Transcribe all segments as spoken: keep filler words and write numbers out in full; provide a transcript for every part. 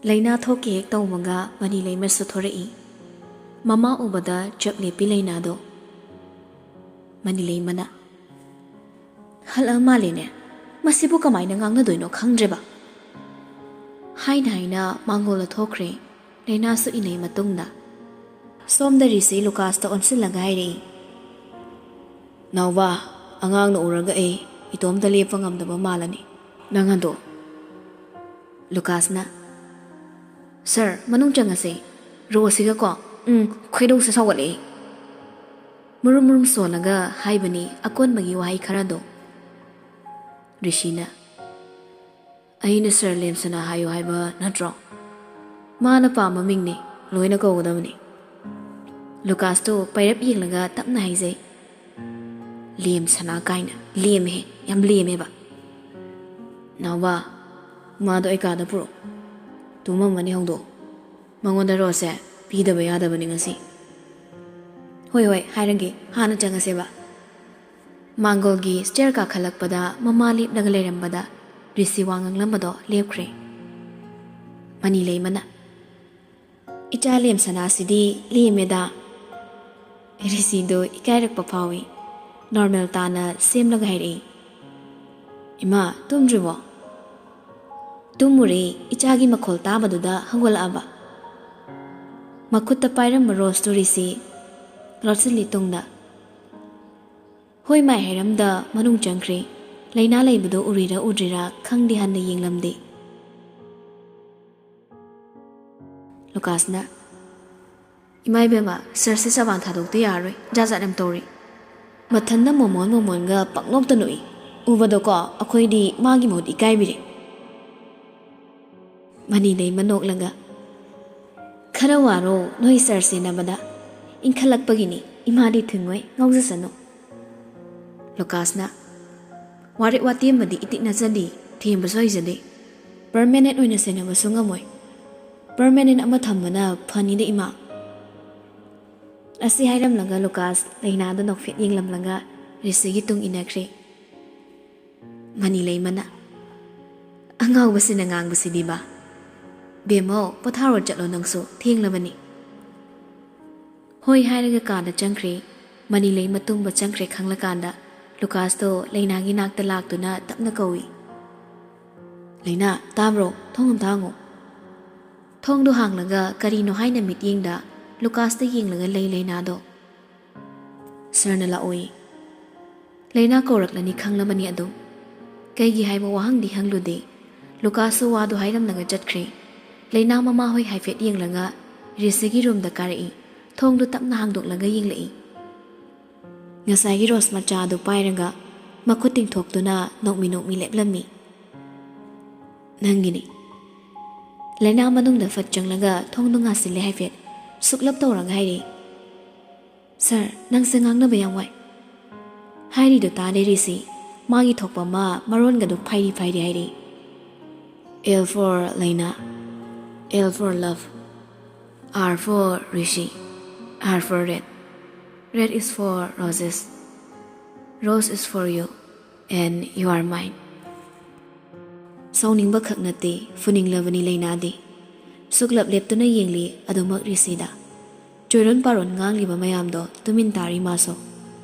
ꯂꯩꯅꯥ ꯊꯣꯛꯀꯦ ꯍꯦꯛ ꯇꯧꯕꯒ ꯃꯅꯤꯂꯩꯃꯁꯨ ꯊꯣꯔꯛꯏ꯫ ꯃꯃꯥ ꯎꯕꯗ ꯆꯞ ꯂꯦꯞꯄꯤ ꯂꯩꯅꯥꯗꯣ꯫ ꯃꯅꯤꯂꯩꯃꯅ, "ꯍꯜꯂꯛꯑ ꯃꯥꯜꯂꯦꯅꯦ, ꯃꯁꯤꯕꯨ ꯀꯃꯥꯏꯅ ꯉꯥꯡꯅꯗꯣꯏꯅꯣ ꯈꯪꯗ꯭ꯔꯦꯕ"꯫ ꯍꯥꯏꯅ ꯍꯥꯏꯅ ꯃꯥꯡꯒꯣꯜꯗ ꯊꯣꯛꯈ꯭ꯔꯦ꯫ ꯂꯩꯅꯥꯁꯨ ꯏꯅꯩ ꯃꯇꯨꯡꯗ꯫ ꯁꯣꯝꯗ ꯔꯤꯁꯤ ꯂꯨꯀꯥꯁꯇ ꯑꯣꯟꯁꯤꯜꯂꯒ ꯍꯥꯏꯔꯛꯏ, "ꯅꯥꯎꯕ, ꯑꯉꯥꯡꯅ ꯎꯔꯒ ꯑꯩ ꯏꯇꯣꯝꯇ ꯂꯦꯞꯄ ꯉꯝꯗꯕ ꯃꯥꯜꯂꯅꯤ꯫ ꯅꯪ ꯑꯗꯣ"꯫ ꯂꯨꯀꯥꯁꯅ, "ꯁꯥꯔ, ꯃꯅꯨꯡ ꯆꯪꯉꯁꯦ꯫ ꯔꯣꯁꯁꯤꯒꯀꯣ, ꯎꯝ, ꯈꯣꯏꯗꯧꯁꯦ ꯁꯥꯎꯒꯠꯂꯛꯑꯦ"꯫ ꯃꯨꯔꯨꯝ ꯃꯨꯔꯨꯝ ꯁꯣꯜꯂꯒ ꯍꯥꯏꯕꯅꯤ ꯑꯀꯣꯟꯕꯒꯤ ꯋꯥꯍꯩ ꯈꯔꯗꯣ꯫ ꯔꯤꯁꯤꯅ, "ꯑꯩꯅ ꯁꯥꯔ ꯂꯦꯝꯁꯅꯥ ꯍꯥꯏꯌꯨ ꯍꯥꯏꯕ ꯅꯠꯇ꯭ꯔꯣ? ꯃꯥꯅ ꯄꯥꯝꯕ ꯃꯤꯡꯅꯤ, ꯂꯣꯏꯅ ꯀꯧꯒꯗꯕꯅꯤ"꯫ ꯂꯨꯀꯥꯁꯇꯨ ꯄꯥꯏꯔꯞ ꯌꯦꯡꯂꯒ ꯇꯞꯅ ꯍꯥꯏꯖꯩ, "ꯂꯦꯝꯁꯅꯥ ꯀꯥꯏꯅ, ꯂꯦꯝꯃꯦ, ꯌꯥꯝ ꯂꯦꯝꯃꯦꯕ"꯫ "ꯅꯥꯎꯕ, ꯃꯥꯗꯣ ꯑꯩ ꯀꯥꯗ ꯄꯨꯔꯛꯑꯣ꯫ ꯇꯨꯝꯃꯝꯃꯅꯤ, ꯍꯧꯗꯣꯛꯑꯣ꯫ ꯃꯉꯣꯟꯗ ꯔꯣꯁꯁꯦ ꯄꯤꯗꯕ ꯌꯥꯗꯕꯅꯤ ꯉꯁꯤ"꯫ "ꯍꯣꯏ, ꯍꯣꯏ, ꯍꯥꯏꯔꯒꯦ꯫ ꯍꯥꯟꯅ ꯆꯪꯉꯁꯦꯕ"꯫ ꯃꯥꯡꯒꯣꯜꯒꯤ ꯁ꯭ꯇꯦꯌꯔ ꯀꯥꯈꯠꯂꯛꯄꯗ ꯃꯃꯥ ꯂꯦꯞꯂꯒ ꯂꯩꯔꯝꯕꯗ ꯔꯤꯁꯤ ꯋꯥ ꯉꯥꯡꯂꯝꯕꯗꯣ ꯂꯦꯞꯈ꯭ꯔꯦ꯫ ꯃꯅꯤꯂꯩꯃꯅ, "ꯏꯆꯥ ꯂꯦꯝꯁꯅꯥꯁꯤꯗꯤ ꯂꯦꯝꯃꯦꯗ"꯫ ꯔꯤꯁꯤꯗꯣ ꯏꯀꯥꯏꯔꯛꯄ ꯐꯥꯎꯏ꯫ ꯅꯣꯔꯃꯦꯜ ꯇꯥꯅ ꯁꯦꯝꯂꯒ ꯍꯥꯏꯔꯛꯏ, "ꯏꯃꯥ, ꯇꯨꯝꯗ꯭ꯔꯤꯕꯣ?" "ꯇꯨꯝꯃꯨꯔꯦ, ꯏꯆꯥꯒꯤ ꯃꯈꯣꯜ ꯇꯥꯕꯗꯨꯗ ꯍꯧꯒꯠꯂꯛꯑꯕ"꯫ ꯃꯈꯨꯠꯇ ꯄꯥꯏꯔꯝꯕ ꯔꯣꯁꯇꯨ ꯔꯤꯁꯤ ꯂꯣꯠꯁꯤꯜꯂꯤ ꯇꯨꯡꯗ꯫ ꯍꯣꯏ ꯃꯥꯏ ꯍꯥꯏꯔꯝꯗ ꯃꯅꯨꯡ ꯆꯪꯈ꯭ꯔꯦ꯫ ꯂꯩꯅꯥ ꯂꯩꯕꯗꯣ ꯎꯔꯤꯔꯥ ꯎꯗ꯭ꯔꯤꯔꯥ ꯈꯪꯗꯦ, ꯍꯟꯅ ꯌꯦꯡꯂꯝꯗꯦ꯫ ꯂꯨꯀꯥꯁꯅ, "ꯏꯃꯥ ꯏꯕꯦꯝꯃ, ꯁꯥꯔꯁꯦ ꯆꯕꯥꯟ ꯊꯥꯗꯣꯛꯇ ꯌꯥꯔꯔꯣꯏ, ꯖꯥꯠ ꯖꯥꯠ ꯌꯥꯝ ꯇꯧꯔꯤ꯫ ꯃꯊꯟꯗ ꯃꯣꯃꯣꯟ ꯃꯣꯃꯣꯟꯒ ꯄꯪꯅꯣꯛꯇ ꯅꯣꯛꯏ꯫ ꯎꯕꯗꯀꯣ ꯑꯩꯈꯣꯏꯗꯤ ꯃꯥꯒꯤ ꯃꯍꯨꯠ ꯏꯀꯥꯏꯕꯤꯔꯦ"꯫ ꯃꯅꯤꯂꯩꯃ ꯅꯣꯛꯂꯒ, "ꯈꯔ ꯋꯥꯔꯣ ꯅꯣꯏ ꯁꯥꯔ ꯁꯦꯟꯅꯕꯗ꯫ ꯏꯟꯈꯠꯂꯛꯄꯒꯤꯅꯤ, ꯏꯃꯥꯗꯤ ꯊꯤꯡꯉꯣꯏ, ꯉꯥꯎꯖꯁꯅꯨ"꯫ ꯂꯨꯀꯥꯁꯅ, "ꯋꯥꯔꯦꯞ ꯋꯥꯇꯦꯝꯕꯗꯤ ꯏꯇꯤꯛ ꯅꯠꯆꯗꯦ, ꯊꯦꯝꯕꯁꯨ ꯍꯩꯖꯗꯦ꯫ ꯄꯔꯃꯦꯅꯦꯟ ꯑꯣꯏꯅ ꯁꯦꯟꯅꯕꯁꯨ ꯉꯝꯃꯣꯏ꯫ ꯄꯔꯃꯦꯅꯦꯟ ꯑꯃ ꯊꯝꯕꯅ ꯐꯅꯤꯗ, ꯏꯃꯥ"꯫ ꯑꯁꯤ ꯍꯥꯏꯔꯝꯂꯒ ꯂꯨꯀꯥꯁ ꯂꯩꯅꯥꯗ ꯅꯣꯛꯐꯦꯠ ꯌꯦꯡꯂꯝꯂꯒ ꯔꯤꯁꯤꯒꯤ ꯇꯨꯡ ꯏꯟꯅꯈ꯭ꯔꯦ꯫ ꯃꯅꯤꯂꯩꯃꯅ, "ꯑꯉꯥꯎꯕꯁꯤꯅ ꯉꯥꯡꯕꯁꯤꯗꯤꯕ"꯫ "ꯕꯦꯝꯃꯧ, ꯄꯣꯊꯥꯔꯣ, ꯆꯠꯂꯣ ꯅꯪꯁꯨ, ꯊꯦꯡꯂꯕꯅꯤ꯫" ꯍꯣꯏ ꯍꯥꯏꯔꯒ ꯀꯥꯗ ꯆꯪꯈ꯭ꯔꯦ꯫ ꯃꯅꯤꯂꯩ ꯃꯇꯨꯝꯕ ꯆꯪꯈ꯭ꯔꯦ ꯈꯪꯂꯀꯥꯟꯗ ꯂꯨꯀꯥꯁꯇꯣ ꯂꯩꯅꯥꯒꯤ ꯅꯥꯛꯇ ꯂꯥꯛꯇꯨꯅ ꯇꯞꯅ ꯀꯧꯏ, "ꯂꯩꯅꯥ, ꯇꯥꯕ꯭ꯔꯣ? ꯊꯣꯡ ꯑꯝꯇ ꯍꯥꯡꯉꯣ꯫" ꯊꯣꯡꯗꯣ ꯍꯥꯡꯂꯒ ꯀꯔꯤꯅꯣ ꯍꯥꯏꯅ ꯃꯤꯠꯌꯦꯡꯗ ꯂꯨꯀꯥꯁꯇ ꯌꯦꯡꯂꯒ ꯂꯩ ꯂꯩꯅꯥꯗꯣ꯫ "ꯁꯥꯔꯅ ꯂꯥꯛꯑꯣꯌꯦ꯫" ꯂꯩꯅꯥ ꯀꯧꯔꯛꯂꯅꯤ ꯈꯪꯂꯕꯅꯤ ꯑꯗꯨꯝ꯫ ꯀꯩꯒꯤ ꯍꯥꯏꯕ ꯋꯥꯍꯪꯗꯤ ꯍꯪꯂꯨꯗꯦ꯫ ꯂꯨꯀꯥꯁꯁꯨ ꯋꯥꯗꯨ ꯍꯥꯏꯔꯝꯂꯒ ꯆꯠꯈ꯭ꯔꯦ꯫ ꯂꯩꯅꯥ ꯃꯃꯥꯍꯣꯏ ꯍꯥꯏꯐꯦꯠ ꯌꯦꯡꯂꯒ ꯔꯤꯁꯤꯒꯤ ꯔꯨꯝꯗ ꯀꯥꯔꯛꯏ꯫ ꯊꯣꯡꯗꯨ ꯇꯞꯅ ꯍꯥꯡꯗꯣꯛꯂꯒ ꯌꯦꯡꯂꯛꯏ꯫ ꯉꯁꯥꯏꯒꯤ ꯔꯣꯁ ꯃꯆꯥ ꯑꯗꯨ ꯄꯥꯏꯔꯒ ꯃꯈꯨꯠ ꯇꯤꯡꯊꯣꯛꯇꯨꯅ ꯅꯣꯛꯃꯤ ꯅꯣꯛꯃꯤ ꯂꯦꯞꯂꯝꯃꯤ꯫ "ꯅꯪꯒꯤꯅꯤ꯫" ꯂꯩꯅꯥ ꯃꯅꯨꯡꯗ ꯐꯠ ꯆꯪꯂꯒ ꯊꯣꯡꯗꯨ ꯉꯥꯁꯤꯜꯂꯦ ꯍꯥꯏꯐꯦꯠ꯫ ꯁꯨꯛꯂꯞ ꯇꯧꯔꯒ ꯍꯥꯏꯔꯛꯏ, "ꯁꯥꯔ, ꯅꯪꯁꯦ ꯉꯥꯡꯅꯕ ꯌꯥꯝ ꯋꯥꯏ꯫" ꯍꯥꯏꯔꯤꯗꯣ ꯇꯥꯗꯦ ꯔꯤꯁꯤ꯫ ꯃꯥꯒꯤ ꯊꯣꯛꯄ ꯑꯃ ꯃꯔꯣꯟꯒꯗꯣ ꯐꯥꯏꯔꯤ ꯐꯥꯏꯔꯤ ꯍꯥꯏꯔꯤ꯫ "L for ꯂꯩꯅꯥ, L for love, R for Rishi, R for red. Red is for roses. Rose is for you and you are mine." ꯁꯥꯎꯅꯤꯡꯕ ꯈꯛ ꯅꯠꯇꯦ, ꯐꯨꯅꯤꯡꯂꯕꯅꯤ ꯂꯩꯅꯥꯗꯤ꯫ ꯁꯨꯛꯂꯞ ꯂꯦꯞꯇꯨꯅ ꯌꯦꯡꯂꯤ ꯑꯗꯨꯃꯛ ꯔꯤꯁꯤꯗ꯫ ꯆꯣꯏꯔꯣꯟ ꯄꯥꯔꯣꯟ ꯉꯥꯡꯂꯤꯕ ꯃꯌꯥꯝꯗꯣ ꯇꯨꯃꯤꯟ ꯇꯥꯔꯤ ꯃꯥꯁꯨ꯫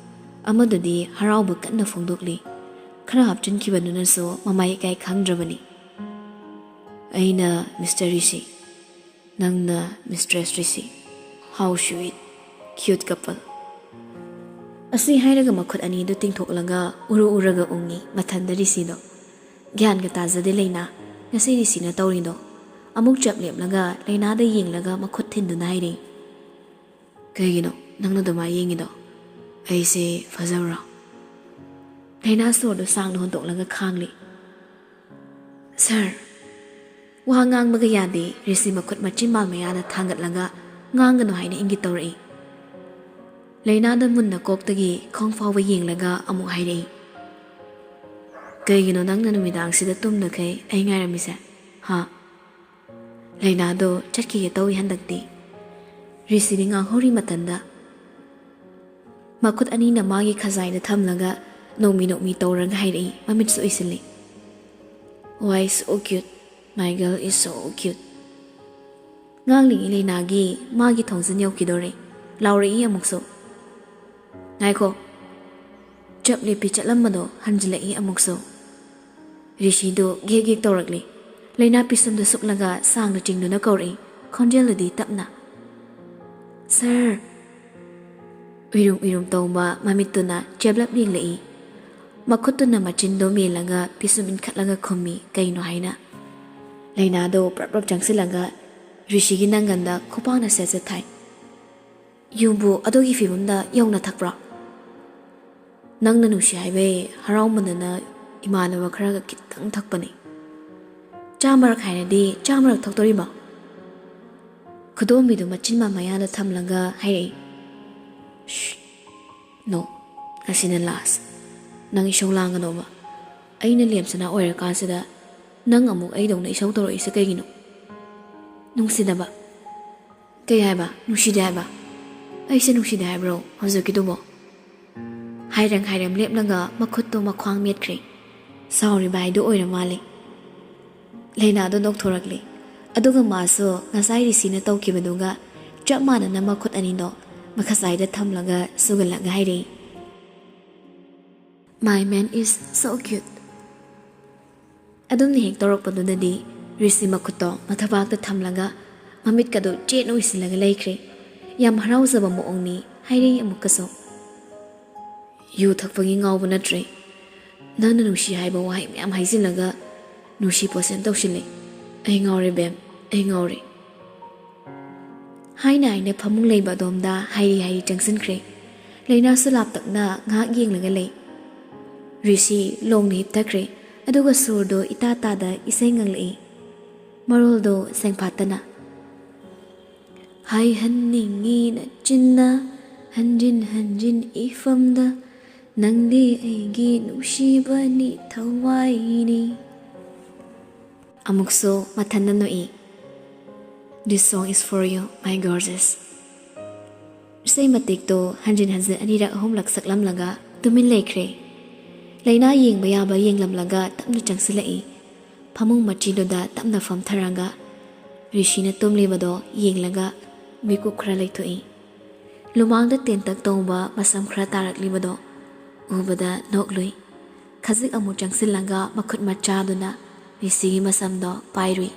ꯑꯃꯗꯨꯗꯤ ꯍꯔꯥꯎꯕ ꯀꯟꯅ ꯐꯣꯡꯗꯣꯛꯂꯤ꯫ ꯈꯔ ꯍꯥꯞꯆꯤꯟꯈꯤꯕꯗꯨꯅꯁꯨ ꯃꯃꯥꯏ ꯏꯀꯥꯏ ꯈꯪꯗ꯭ꯔꯕꯅꯤ꯫ "ꯑꯩꯅ ꯃꯤꯁꯇꯔ ꯔꯤꯁꯤ, ꯅꯪꯅ mistress Rishi. How sweet, cute couple." ꯑꯁꯤ ꯍꯥꯏꯔꯒ ꯃꯈꯨꯠ ꯑꯅꯤꯗꯨ ꯇꯤꯡꯊꯣꯛꯂꯒ ꯎꯔꯨ ꯎꯔꯒ ꯎꯪꯉꯤ ꯃꯊꯟꯗ ꯔꯤꯁꯤꯗꯣ꯫ ꯒ꯭ꯌꯥꯟꯒ ꯇꯥꯖꯗꯦ ꯂꯩꯅꯥ꯫ ꯉꯁꯤ ꯔꯤꯁꯤꯅ ꯇꯧꯔꯤꯗꯣ꯫ ꯑꯃꯨꯛ ꯆꯞ ꯂꯦꯞꯂꯒ ꯂꯩꯅꯥꯗ ꯌꯦꯡꯂꯒ ꯃꯈꯨꯠ ꯊꯤꯟꯗꯨꯅ ꯍꯥꯏꯔꯤ, "ꯀꯩꯒꯤꯅꯣ ꯅꯪꯅ ꯑꯗꯨꯃꯥꯏ ꯌꯦꯡꯉꯤꯗꯣ? ꯑꯩꯁꯦ ꯐꯖꯕ꯭ꯔꯣ?" ꯂꯩꯅꯥ ꯁꯣꯔꯗꯨ ꯁꯥꯡꯅ ꯍꯣꯟꯗꯣꯛꯂꯒ ꯈꯥꯡꯂꯤ꯫ "ꯁꯥꯔ꯫" ꯋꯥ ꯉꯥꯡꯕꯒ ꯌꯥꯗꯦ꯫ ꯔꯤꯁꯤ ꯃꯈꯨꯠ ꯃꯆꯤꯟꯕꯥꯜ ꯃꯌꯥꯗ ꯊꯥꯡꯒꯠꯂꯒ ꯉꯥꯡꯒꯅꯨ ꯍꯥꯏꯅ ꯏꯪꯒꯤꯠ ꯇꯧꯔꯛꯏ꯫ ꯂꯩꯅꯥꯗ ꯃꯨꯟꯅ ꯀꯣꯛꯇꯒꯤ ꯈꯣꯡ ꯐꯥꯎꯕ ꯌꯦꯡꯂꯒ ꯑꯃꯨꯛ ꯍꯥꯏꯔꯛꯏ, "ꯀꯩꯒꯤꯅꯣ ꯅꯪꯅ ꯅꯨꯃꯤꯗꯥꯡꯁꯤꯗ ꯇꯨꯝꯗꯈꯩ ꯑꯩ ꯉꯥꯏꯔꯝꯃꯤꯁꯦ? ꯍꯥ?" ꯂꯩꯅꯥꯗꯣ ꯆꯠꯈꯤꯒꯦ ꯇꯧꯏ ꯍꯟꯗꯛꯇꯤ꯫ ꯔꯤꯁꯤꯗꯤ ꯉꯥꯡꯍꯧꯔꯤ ꯃꯇꯝꯗ꯫ ꯃꯈꯨꯠ ꯑꯅꯤꯅ ꯃꯥꯒꯤ ꯈꯖꯥꯏꯗ ꯊꯝꯂꯒ ꯅꯣꯛꯃꯤ ꯅꯣꯛꯃꯤ ꯇꯧꯔꯒ ꯍꯥꯏꯔꯛꯏ, ꯃꯃꯤꯠꯁꯨ ꯎꯏꯁꯤꯜꯂꯤ꯫ "Why so cute? My girl is so cute꯫ ꯉꯥꯡꯂꯤꯉꯩ ꯂꯩꯅꯥꯒꯤ ꯃꯥꯒꯤ ꯊꯣꯡꯖꯤꯟ ꯌꯧꯈꯤꯗꯣꯔꯦ꯫ ꯂꯥꯎꯔꯛꯏ ꯑꯃꯨꯛꯁꯨ꯫ "ꯉꯥꯏꯈꯣ!" ꯆꯞ ꯂꯦꯞꯄꯤ ꯆꯠꯂꯝꯕꯗꯣ ꯍꯟꯖꯤꯜꯂꯛꯏ ꯑꯃꯨꯛꯁꯨ꯫ ꯔꯤꯁꯤꯗꯨ ꯒꯦꯛ ꯒꯦꯛ ꯇꯧꯔꯛꯂꯤ꯫ ꯂꯩꯅꯥ ꯄꯤꯁꯨꯝꯗꯨ ꯁꯨꯛꯂꯒ ꯁꯥꯡꯅ ꯆꯤꯡꯗꯨꯅ ꯀꯧꯔꯛꯏ, ꯈꯣꯟꯖꯦꯜꯗꯨꯗꯤ ꯇꯞꯅ꯫ "ꯁꯥꯔ!" ꯎꯏꯔꯨꯝ ꯎꯏꯔꯨꯝ ꯇꯧꯕ ꯃꯃꯤꯠꯇꯨꯅ ꯆꯦꯞꯂꯞ ꯌꯦꯡꯂꯛꯏ꯫ ꯃꯈꯨꯠꯇꯨꯅ ꯃꯆꯤꯟꯗꯣ ꯃꯦꯜꯂꯒ ꯄꯤꯁꯨꯝ ꯏꯟꯈꯠꯂꯒ ꯈꯨꯝꯃꯤ, ꯀꯩꯅꯣ ꯍꯥꯏꯅ꯫ ꯂꯩꯅꯥꯗꯣ ꯄ꯭ꯔꯞ ꯄ꯭ꯔꯞ ꯆꯪꯁꯤꯜꯂꯒ ꯔꯤꯁꯤꯒꯤ ꯅꯪꯒꯟꯗ ꯈꯨꯄꯥꯛꯅ ꯁꯦꯠ ꯁꯦꯠ ꯊꯥꯏ꯫ "ꯌꯨꯕꯨ ꯑꯗꯨꯒꯤ ꯐꯤꯕꯝꯗ ꯌꯧꯅ ꯊꯛꯄ꯭ꯔꯣ?" "ꯅꯪꯅ ꯅꯨꯡꯁꯤ ꯍꯥꯏꯕꯩ ꯍꯔꯥꯎꯃꯟꯗꯅ ꯏꯃꯥꯟꯅꯕ ꯈꯔꯒ ꯈꯤꯇꯪ ꯊꯛꯄꯅꯤ꯫" "ꯆꯥꯃꯔꯛ ꯍꯥꯏꯔꯗꯤ ꯆꯥꯃꯔꯛ ꯊꯛꯇꯣꯔꯤꯕꯣ?" ꯈꯨꯗꯣꯝꯕꯤꯗꯨ ꯃꯆꯤꯟ ꯃꯃꯌꯥꯗ ꯊꯝꯂꯒ ꯍꯥꯏꯔꯛꯏ꯫ "ꯁ꯭ꯁ! ꯅꯣ, ꯉꯁꯤꯅ ꯂꯥꯁ꯫ ꯅꯪ ꯏꯁꯧ ꯂꯥꯡꯒꯅꯣꯕ꯫ ꯑꯩꯅ ꯂꯦꯝꯁꯅꯥ ꯑꯣꯏꯔꯀꯥꯟꯁꯤꯗ ꯅꯪ ꯑꯃꯨꯛ ꯑꯩꯗꯧꯅ ꯏꯁꯧ ꯇꯧꯔꯛꯏꯁꯦ ꯀꯩꯒꯤꯅꯣ?" "ꯅꯨꯡꯁꯤꯗꯕ꯫" "ꯀꯩ ꯍꯥꯏꯕ? ꯅꯨꯡꯁꯤꯗꯦ ꯍꯥꯏꯕ? ꯑꯩꯁꯦ ꯅꯨꯡꯁꯤꯗꯦ ꯍꯥꯏꯕ꯭ꯔꯣ ꯍꯧꯖꯤꯛꯀꯤꯗꯨꯕꯣ?" ꯍꯥꯏꯔꯪ ꯍꯥꯏꯔꯪ ꯂꯦꯞꯂꯒ ꯃꯈꯨꯠꯇꯣ ꯃꯈ꯭ꯋꯥꯡ ꯃꯦꯠꯈ꯭ꯔꯦ꯫ ꯁꯥꯎꯔꯤꯕ ꯍꯥꯏꯗꯨ ꯑꯣꯏꯔ ꯃꯥꯜꯂꯦ꯫ ꯂꯩꯅꯥꯗꯣ ꯅꯣꯛꯊꯣꯔꯛꯂꯦ꯫ ꯑꯗꯨꯒ ꯃꯥꯁꯨ ꯉꯁꯥꯏ ꯔꯤꯁꯤꯅ ꯇꯧꯈꯤꯕꯗꯨꯒ ꯆꯞ ꯃꯥꯟꯅꯅ ꯃꯈꯨꯠ ꯑꯅꯤꯗꯣ ꯃꯈꯁꯥꯏꯗ ꯊꯝꯂꯒ ꯁꯨꯒꯠꯂꯒ ꯍꯥꯏꯔꯛꯏ, "My man is so cute." ꯑꯗꯨꯝꯅ ꯍꯦꯛ ꯇꯧꯔꯛꯄꯗꯨꯗꯗꯤ ꯔꯤꯁꯤ ꯃꯈꯨꯠꯇꯣ ꯃꯊꯕꯥꯛꯇ ꯊꯝꯂꯒ ꯃꯃꯤꯠꯀꯗꯨ ꯆꯦꯠꯅ ꯎꯏꯁꯤꯜꯂꯒ ꯂꯩꯈ꯭ꯔꯦ꯫ ꯌꯥꯝ ꯍꯔꯥꯎꯖꯕ ꯃꯑꯣꯡꯅꯤ ꯍꯥꯏꯔꯛꯏ ꯑꯃꯨꯛꯀꯁꯨ꯫ "ꯌꯨ ꯊꯛꯄꯒꯤ ꯉꯥꯎꯕ ꯅꯠꯇ꯭ꯔꯦ꯫ ꯅꯪꯅ ꯅꯨꯡꯁꯤ ꯍꯥꯏꯕ ꯋꯥꯍꯩ ꯃꯌꯥꯝ ꯍꯥꯏꯖꯤꯜꯂꯒ ꯅꯨꯡꯁꯤ ꯄꯣꯁꯦꯟ ꯇꯧꯁꯤꯜꯂꯦ꯫ ꯑꯩ ꯉꯥꯎꯔꯦ ꯕꯦꯝ, ꯑꯩ ꯉꯥꯎꯔꯦ꯫" ꯍꯥꯏꯅ ꯍꯥꯏꯅ ꯐꯃꯨꯡ ꯂꯩꯕ ꯑꯗꯣꯝꯗ ꯍꯥꯏꯔꯤ ꯍꯥꯏꯔꯤ ꯆꯪꯁꯤꯟꯈ꯭ꯔꯦ꯫ ꯂꯩꯅꯥꯁꯨ ꯂꯥꯞꯇꯛꯅ ꯉꯥꯏꯍꯥꯛ ꯌꯦꯡꯂꯒ ꯂꯩ꯫ ꯔꯤꯁꯤ ꯂꯣꯡꯅ ꯍꯤꯞꯊꯈ꯭ꯔꯦ, ꯑꯗꯨꯒ ꯁꯨꯔꯗꯣ ꯏꯇꯥ ꯇꯥꯗ ꯏꯁꯩ ꯉꯪꯂꯛꯏ꯫ ꯃꯔꯣꯜꯗꯣ ꯁꯦꯡꯐꯥꯠꯇꯅ꯫ "ꯍꯥꯏꯍꯟꯅꯤꯡꯉꯤ ꯅꯆꯤꯟꯅ ꯍꯟꯖꯤꯟ ꯍꯟꯖꯤꯟ ꯏꯐꯝꯗ, ꯅꯪꯗꯤ ꯑꯩꯒꯤ ꯅꯨꯡꯁꯤꯕꯅꯤ ꯊꯋꯥꯏꯅꯤ꯫" ꯑꯃꯨꯛꯁꯨ ꯃꯊꯟꯅ ꯅꯣꯛꯏ꯫ "This song is for you, my gorgeous." ꯏꯁꯩ ꯃꯇꯦꯛꯇꯣ ꯍꯟꯖꯤꯟ ꯍꯟꯖꯤꯟ ꯑꯅꯤꯔꯛ ꯑꯍꯨꯝꯂꯛ ꯁꯛꯂꯝꯂꯒ ꯇꯨꯃꯤꯟ ꯂꯩꯈ꯭ꯔꯦ꯫ ꯂꯩꯅꯥ ꯌꯦꯡꯕ ꯌꯥꯕ ꯌꯦꯡꯂꯝꯂꯒ ꯇꯞꯅ ꯆꯪꯁꯤꯜꯂꯛꯏ꯫ ꯐꯃꯨꯡ ꯃꯆꯤꯗꯨꯗ ꯇꯞꯅ ꯐꯝꯊꯔꯒ ꯔꯤꯁꯤꯅ ꯇꯨꯝꯂꯤꯕꯗꯣ ꯌꯦꯡꯂꯒ ꯃꯤꯀꯨꯞ ꯈꯔ ꯂꯩꯊꯣꯛꯏ꯫ ꯂꯨꯃꯥꯡꯗ ꯇꯦꯟꯇꯛ ꯇꯧꯕ ꯃꯁꯝ ꯈꯔ ꯇꯥꯔꯛꯂꯤꯕꯗꯣ ꯎꯕꯗ ꯅꯣꯛꯂꯨꯏ꯫ ꯈꯖꯤꯛ ꯑꯃꯨꯛ ꯆꯪꯁꯤꯜꯂꯒ ꯃꯈꯨꯠ ꯃꯆꯥꯗꯨꯅ ꯔꯤꯁꯤꯒꯤ ꯃꯁꯝꯗꯣ ꯄꯥꯏꯔꯨꯏ꯫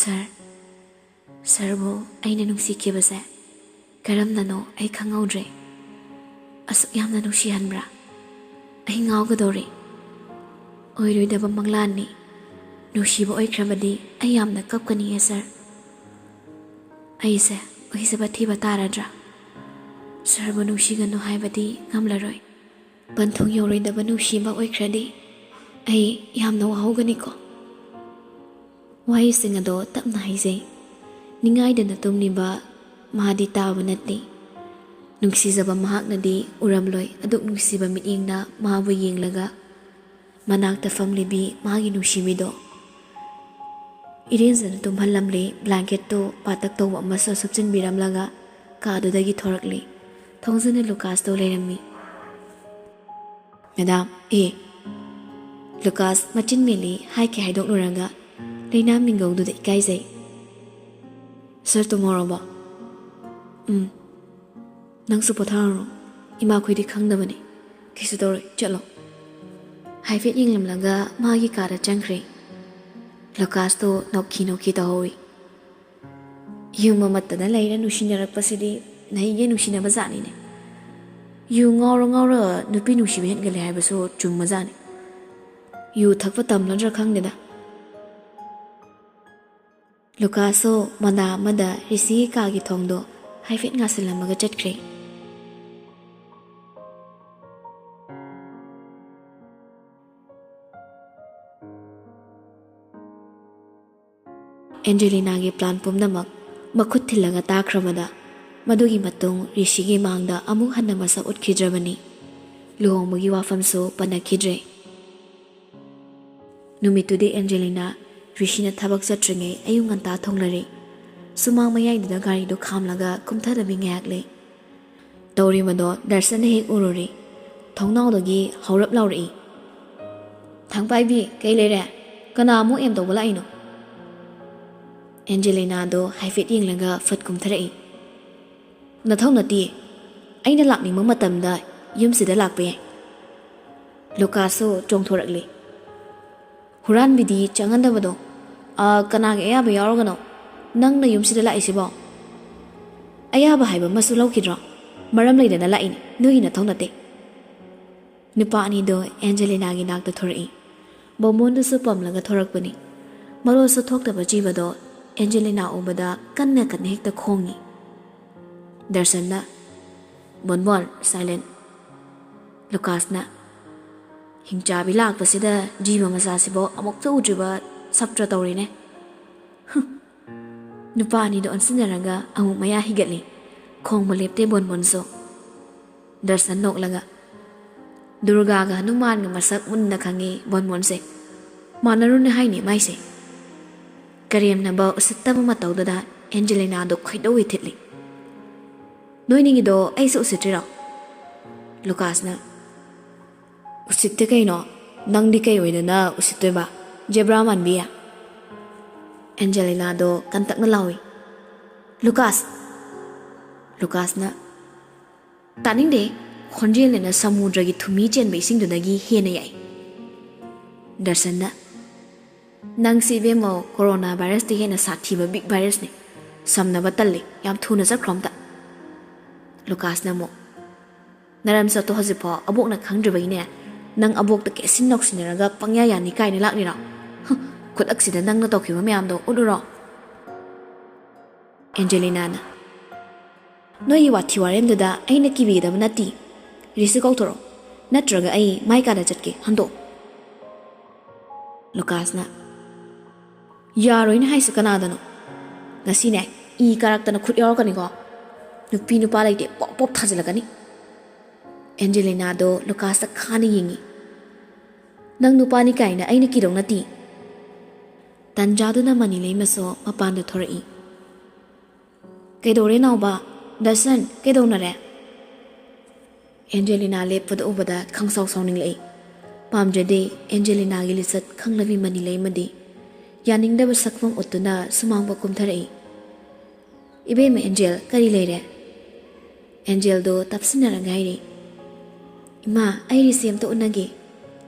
"ꯁꯥꯔ, ꯁꯥꯔꯕꯨ ꯑꯩꯅ ꯅꯨꯡꯁꯤꯈꯤꯕꯁꯦ ꯀꯔꯝꯅꯅꯣ ꯑꯩ ꯈꯪꯍꯧꯗ꯭ꯔꯦ꯫ ꯑꯁꯨꯛ ꯌꯥꯝꯅ ꯅꯨꯡꯁꯤꯍꯟꯕ꯭ꯔꯥ? ꯑꯩ ꯉꯥꯎꯒꯗꯧꯔꯦ꯫ ꯑꯣꯏꯔꯣꯏꯗꯕ ꯃꯪꯂꯥꯟꯅꯤ꯫ ꯅꯨꯡꯁꯤꯕ ꯑꯣꯏꯈ꯭ꯔꯕꯗꯤ ꯑꯩ ꯌꯥꯝꯅ ꯀꯞꯀꯅꯤꯌꯦ, ꯁꯥꯔ꯫ ꯑꯩꯁꯦ ꯑꯣꯏꯖꯕ ꯊꯤꯕ ꯇꯥꯔꯗ꯭ꯔꯥ? ꯁꯥꯔꯕꯨ ꯅꯨꯡꯁꯤꯒꯅꯨ ꯍꯥꯏꯕꯗꯤ ꯉꯝꯂꯔꯣꯏ꯫ ꯄꯟꯊꯨꯡ ꯌꯧꯔꯣꯏꯗꯕ ꯅꯨꯡꯁꯤꯕ ꯑꯣꯏꯈ꯭ꯔꯗꯤ ꯑꯩ ꯌꯥꯝꯅ ꯋꯥꯍꯧꯒꯅꯤꯀꯣ꯫" ꯋꯥꯍꯩꯁꯤꯡ ꯑꯗꯣ ꯇꯞꯅ ꯍꯥꯏꯖꯩ꯫ ꯅꯤꯡꯉꯥꯏꯗꯅ ꯇꯨꯝꯂꯤꯕ ꯃꯥꯗꯤ ꯇꯥꯕ ꯅꯠꯇꯦ꯫ ꯅꯨꯡꯁꯤꯖꯕ ꯃꯍꯥꯛꯅꯗꯤ ꯎꯔꯝꯂꯣꯏ, ꯑꯗꯨꯛ ꯅꯨꯡꯁꯤꯕ ꯃꯤꯠꯌꯦꯡꯅ ꯃꯥꯕꯨ ꯌꯦꯡꯂꯒ ꯃꯅꯥꯛꯇ ꯐꯝꯂꯤꯕꯤ ꯃꯥꯒꯤ ꯅꯨꯡꯁꯤꯕꯤꯗꯣ꯫ ꯏꯔꯦꯟꯖꯅ ꯇꯨꯝꯍꯜꯂꯝꯂꯦ꯫ ꯕ꯭ꯂꯥꯡꯀꯦꯠꯇꯨ ꯄꯥꯇꯛ ꯇꯧꯕ ꯑꯃꯁꯨ ꯁꯨꯞꯆꯤꯟꯕꯤꯔꯝꯂꯒ ꯀꯥꯗꯨꯗꯒꯤ ꯊꯣꯔꯛꯂꯤ꯫ ꯊꯣꯡꯖꯤꯟꯗ ꯂꯨꯀꯥꯁꯇꯣ ꯂꯩꯔꯝꯃꯤ꯫ "ꯃꯦꯗꯥꯝ, ꯑꯦ꯫" ꯂꯨꯀꯥꯁ ꯃꯆꯤꯟ ꯃꯦꯜꯂꯤ ꯍꯥꯏꯈꯤ ꯍꯥꯏꯗꯣꯛꯂꯨꯔꯒ ꯂꯩꯅꯥ ꯃꯤꯡꯒꯧꯗꯨꯗ ꯏꯀꯥꯏꯖꯩ꯫ "ꯁꯥꯔ ꯇꯨꯝꯍꯧꯔꯕꯣ?" "ꯎꯝ꯫ ꯅꯪꯁꯨ ꯄꯣꯊꯥꯔꯨꯔꯣ꯫ ꯏꯃꯥꯈꯣꯏꯗꯤ ꯈꯪꯗꯕꯅꯤ꯫ ꯀꯩꯁꯨ ꯇꯧꯔꯣꯏ, ꯆꯠꯂꯣ꯫" ꯍꯥꯏꯐꯦꯠ ꯌꯦꯡꯂꯝꯂꯒ ꯃꯥꯒꯤ ꯀꯥꯗ ꯆꯪꯈ꯭ꯔꯦ꯫ ꯂꯨꯀꯥꯁꯇꯣ ꯅꯣꯛꯈꯤ ꯅꯣꯛꯈꯤ ꯇꯧꯍꯧꯏ꯫ "ꯌꯨꯝ ꯑꯃꯠꯇꯗ ꯂꯩꯔ ꯅꯨꯡꯁꯤꯅꯔꯛꯄꯁꯤꯗꯤ ꯅꯍꯩꯒꯤ ꯅꯨꯡꯁꯤꯅꯕ ꯖꯥꯠꯅꯤꯅꯦ꯫ ꯌꯨ ꯉꯥꯎꯔ ꯉꯥꯎꯔ ꯅꯨꯄꯤ ꯅꯨꯡꯁꯤꯕ ꯍꯦꯟꯒꯠꯂꯦ ꯍꯥꯏꯕꯁꯨ ꯆꯨꯝꯕ ꯖꯥꯠꯅꯤ꯫ ꯌꯨ ꯊꯛꯄ ꯇꯝꯂꯗ꯭ꯔꯥ ꯈꯪꯗꯦꯗ꯫" ꯂꯨꯀꯥꯁꯁꯨ ꯃꯅꯥ ꯑꯃꯗ ꯔꯤꯁꯤꯒꯤ ꯀꯥꯒꯤ ꯊꯣꯡꯗꯣ ꯍꯥꯏꯐꯦꯠ ꯉꯥꯁꯤꯜꯂꯝꯃꯒ ꯆꯠꯈ꯭ꯔꯦ꯫ ꯑꯦꯟꯖꯦꯂꯤꯅꯥꯒꯤ ꯄ꯭ꯂꯥꯟ ꯄꯨꯝꯅꯃꯛ ꯃꯈꯨꯠ ꯊꯤꯜꯂꯒ ꯇꯥꯈ꯭ꯔꯕꯗ, ꯃꯗꯨꯒꯤ ꯃꯇꯨꯡ ꯔꯤꯁꯤꯒꯤ ꯃꯥꯡꯗ ꯑꯃꯨꯛ ꯍꯟꯅ ꯃꯁꯛ ꯎꯠꯈꯤꯗ꯭ꯔꯕꯅꯤ꯫ ꯂꯨꯍꯣꯡꯕꯒꯤ ꯋꯥꯐꯝꯁꯨ ꯄꯟꯅꯈꯤꯗ꯭ꯔꯦ꯫ ꯅꯨꯃꯤꯠꯇꯨꯗꯤ ꯑꯦꯟꯖꯦꯂꯤꯅꯥ ꯔꯤꯁꯤꯅ ꯊꯕꯛ ꯆꯠꯇ꯭ꯔꯤꯉꯩ ꯑꯌꯨꯛ ꯉꯟꯇꯥ ꯊꯣꯡꯂꯔꯦ꯫ ꯁꯨꯃꯥꯡ ꯃꯌꯥꯏꯗꯨꯗ ꯒꯥꯔꯤꯗꯨ ꯈꯥꯝꯂꯒ ꯀꯨꯝꯊꯗꯕꯤ ꯉꯥꯏꯍꯥꯛ ꯂꯩ꯫ ꯇꯧꯔꯤꯕꯗꯣ ꯗꯔꯁꯟꯅ ꯍꯦꯛ ꯎꯔꯨꯔꯦ꯫ ꯊꯣꯡꯅꯥꯎꯗꯒꯤ ꯍꯧꯔꯞ ꯂꯥꯎꯔꯛꯏ꯫ "ꯊꯥꯡꯄꯥꯏꯕꯤ, ꯀꯩ ꯂꯩꯔꯦ? ꯀꯅꯥ ꯑꯃꯨꯛ ꯑꯦꯝ ꯇꯧꯕ ꯂꯥꯛꯏꯅꯣ?" ꯑꯦꯟꯖꯦꯂꯤꯅꯥꯗꯣ ꯍꯥꯏꯐꯦꯠ ꯌꯦꯡꯂꯒ ꯐꯠ ꯀꯨꯝꯊꯔꯛꯏ꯫ "ꯅꯊꯧ ꯅꯠꯇꯤꯌꯦ꯫ ꯑꯩꯅ ꯂꯥꯛꯅꯤꯡꯕ ꯃꯇꯝꯗ ꯌꯨꯝꯁꯤꯗ ꯂꯥꯛꯄ ꯌꯥꯏ꯫" ꯂꯨꯀꯥꯁꯁꯨ ꯆꯣꯡꯊꯣꯔꯛꯂꯤ꯫ "ꯍꯨꯔꯥꯟꯕꯤꯗꯤ ꯆꯪꯍꯟꯗꯕꯗꯣ꯫ ꯑ, ꯀꯅꯥꯒꯤ ꯑꯌꯥꯕ ꯌꯥꯎꯔꯒꯅꯣ ꯅꯪꯅ ꯌꯨꯝꯁꯤꯗ ꯂꯥꯛꯏꯁꯤꯕꯣ? ꯑꯌꯥꯕ ꯍꯥꯏꯕ ꯑꯃꯁꯨ ꯂꯧꯈꯤꯗ꯭ꯔꯣ? ꯃꯔꯝ ꯂꯩꯗꯅ ꯂꯥꯛꯏꯅꯤ, ꯅꯣꯏꯒꯤ ꯅꯊꯧ ꯅꯠꯇꯦ꯫" ꯅꯨꯄꯥ ꯑꯅꯤꯗꯣ ꯑꯦꯟꯖꯦꯂꯤꯅꯥꯒꯤ ꯅꯥꯛꯇ ꯊꯣꯔꯛꯏ꯫ ꯕꯣꯝꯕꯣꯟꯗꯨꯁꯨ ꯄꯝꯂꯒ ꯊꯣꯔꯛꯄꯅꯤ꯫ ꯃꯔꯣꯜꯁꯨ ꯊꯣꯛꯇꯕ ꯖꯤꯕꯗꯣ ꯑꯦꯟꯖꯦꯂꯤꯅꯥ ꯎꯕꯗ ꯀꯟꯅ ꯀꯟꯅ ꯍꯦꯛꯇ ꯈꯣꯡꯉꯤ꯫ ꯗꯔꯁꯟꯅ, "ꯕꯣꯟꯕꯣꯟ, silent꯫" ꯂꯨꯀꯥꯁꯅ, "ꯍꯤꯡꯆꯥꯕꯤ ꯂꯥꯛꯄꯁꯤꯗ ꯖꯤꯕ ꯃꯆꯥꯁꯤꯕꯣ ꯑꯃꯨꯛꯇ ꯎꯗ꯭ꯔꯤꯕ ꯁꯞꯇ꯭ꯔ ꯇꯧꯔꯦꯅꯦ꯫" ꯍꯨꯝ꯫ ꯅꯨꯄꯥ ꯑꯅꯤꯗꯣ ꯑꯣꯟꯁꯤꯟꯅꯔꯒ ꯑꯃꯨꯛ ꯃꯌꯥ ꯍꯤꯒꯠꯂꯤ꯫ ꯈꯣꯡꯕ ꯂꯦꯞꯇꯦ ꯕꯣꯟꯕꯣꯟꯁꯨ꯫ ꯗꯔꯁꯟ ꯅꯣꯛꯂꯒ, "ꯗꯨꯔꯒꯥꯒ ꯍꯅꯨꯃꯥꯟꯒ ꯃꯁꯛ ꯃꯨꯟꯅ ꯈꯪꯉꯤ ꯕꯣꯟꯕꯣꯟꯁꯦ꯫ ꯃꯥꯟꯅꯔꯨꯅꯦ ꯍꯥꯏꯅꯤ ꯃꯥꯏꯁꯦ꯫" ꯀꯔꯦꯝꯅꯕ ꯎꯁꯤꯠꯇꯕ ꯃꯇꯧꯗꯨꯗ ꯑꯦꯟꯖꯦꯂꯤꯅꯥꯗꯣ ꯈꯣꯏꯗꯧ ꯊꯤꯠꯂꯤ꯫ "ꯅꯣꯏꯅꯤꯒꯤꯗꯣ ꯑꯩꯁꯨ ꯎꯁꯤꯠꯇ꯭ꯔꯤꯔꯣ?" ꯂꯨꯀꯥꯁꯅ, "ꯎꯁꯤꯠꯇꯦ ꯀꯩꯅꯣ, ꯅꯪꯗꯤ ꯀꯩ ꯑꯣꯏꯗꯅ ꯎꯁꯤꯠꯇꯣꯏꯕ, ꯖꯦꯕ꯭ꯔꯥ ꯃꯥꯟꯕꯤ?" ꯑꯦꯟꯖꯦꯂꯤꯅꯥꯗꯣ ꯀꯟꯇꯛꯅ ꯂꯥꯎꯏ꯫ "ꯂꯨꯀꯥꯁ!" ꯂꯨꯀꯥꯁꯅ, "ꯇꯥꯅꯤꯡꯗꯦ, ꯈꯣꯟꯖꯦꯜꯅ ꯁꯃꯨꯗ꯭ꯔꯒꯤ ꯊꯨꯝꯃꯤ ꯆꯦꯟꯕ ꯏꯁꯤꯡꯗꯨꯗꯒꯤ ꯍꯦꯟꯅ ꯌꯥꯏ꯫" ꯗꯔꯁꯟꯅ, "ꯅꯪꯁꯤ ꯏꯕꯦꯝꯃꯧ ꯀꯣꯔꯣꯅꯥ ꯚꯥꯏꯔꯁꯇ ꯍꯦꯟꯅ ꯁꯥꯊꯤꯕ ꯕꯤꯛ ꯚꯥꯏꯔꯁꯅꯤ꯫ ꯁꯝꯅꯕ ꯇꯜꯂꯤ, ꯌꯥꯝ ꯊꯨꯅ ꯆꯠꯈ꯭ꯔꯣ ꯑꯝꯇ꯫" ꯂꯨꯀꯥꯁꯅ ꯑꯃꯨꯛ, "ꯅꯔꯝꯆꯠꯇꯣ ꯍꯧꯖꯤꯛꯐꯥꯎ ꯑꯕꯣꯛꯅ ꯈꯪꯗ꯭ꯔꯤꯕꯩꯅꯦ ꯅꯪ ꯑꯕꯣꯛꯇ ꯀꯦꯁꯤꯟ ꯅꯧꯁꯤꯟꯅꯔꯒ ꯄꯪꯌꯥ ꯌꯥꯅꯤ ꯀꯥꯏꯅ ꯂꯥꯛꯂꯤꯔꯣ? ꯍꯨꯝ, ꯈꯨꯗꯛꯁꯤꯗ ꯅꯪꯅ ꯇꯧꯈꯤꯕ ꯃꯌꯥꯝꯗꯣ ꯎꯠꯂꯨꯔꯣ?" ꯑꯦꯟꯖꯦꯂꯤꯅꯥꯅ, "ꯅꯣꯏꯒꯤ ꯋꯥꯊꯤ ꯋꯥꯔꯦꯝꯗꯨꯗ ꯑꯩꯅ ꯀꯤꯕꯤꯒꯗꯕ ꯅꯠꯇꯦ꯫ ꯔꯤꯁꯤ ꯀꯧꯊꯣꯔꯛꯑꯣ, ꯅꯠꯇ꯭ꯔꯒ ꯑꯩ ꯃꯥꯏ ꯀꯥꯗ ꯆꯠꯀꯦ, ꯍꯟꯗꯣꯛꯑꯣ꯫" ꯂꯨꯀꯥꯁꯅ, "ꯌꯥꯔꯣꯏꯅ ꯍꯥꯏꯁꯤ ꯀꯅꯥꯗꯅꯣ? ꯉꯁꯤꯅꯦ ꯏ ꯀꯥꯔꯛꯇꯅ ꯈꯨꯠ ꯌꯥꯎꯔꯛꯀꯅꯤꯀꯣ꯫ ꯅꯨꯄꯤ ꯅꯨꯄꯥ ꯂꯩꯇꯦ, ꯄꯣꯞ ꯄꯣꯞ ꯊꯥꯖꯤꯜꯂꯛꯀꯅꯤ꯫" ꯑꯦꯟꯖꯦꯂꯤꯅꯥꯗꯣ ꯂꯨꯀꯥꯁꯇ ꯈꯥꯅ ꯌꯦꯡꯉꯤ꯫ "ꯅꯪ ꯅꯨꯄꯥꯅꯤ ꯀꯥꯏꯅ ꯑꯩꯅ ꯀꯤꯗꯧ ꯅꯠꯇꯦ꯫" ꯇꯟꯖꯥꯗꯨꯅ ꯃꯅꯤꯂꯩꯃꯁꯨ ꯃꯄꯥꯟꯗ ꯊꯣꯔꯛꯏ꯫ "ꯀꯩꯗꯧꯔꯦ ꯅꯥꯎꯕ? ꯗꯔꯁꯟ, ꯀꯩꯗꯧꯅꯔꯦ?" ꯑꯦꯟꯖꯦꯂꯤꯅꯥ ꯂꯦꯞꯄꯗ ꯎꯕꯗ ꯈꯪꯁꯥꯎ ꯁꯥꯎꯅꯤꯡꯂꯛꯏ꯫ ꯄꯥꯝꯖꯗꯦ ꯑꯦꯟꯖꯦꯂꯤꯅꯥꯒꯤ ꯂꯤꯆꯠ ꯈꯪꯂꯕꯤ ꯃꯅꯤꯂꯩꯃꯗꯤ꯫ ꯌꯥꯅꯤꯡꯗꯕ ꯁꯛꯐꯝ ꯎꯠꯇꯨꯅ ꯁꯨꯃꯥꯡꯕ ꯀꯨꯝꯊꯔꯛꯏ꯫ "ꯏꯕꯦꯝꯃ ꯑꯦꯟꯖꯦꯜ, ꯀꯔꯤ ꯂꯩꯔꯦ?" ꯑꯦꯟꯖꯦꯜꯗꯣ ꯇꯞꯁꯤꯟꯅꯔꯒ ꯍꯥꯏꯔꯛꯏ꯫ "ꯏꯃꯥ, ꯑꯩ ꯔꯤꯁꯤ ꯑꯝꯇ ꯎꯅꯒꯦ꯫"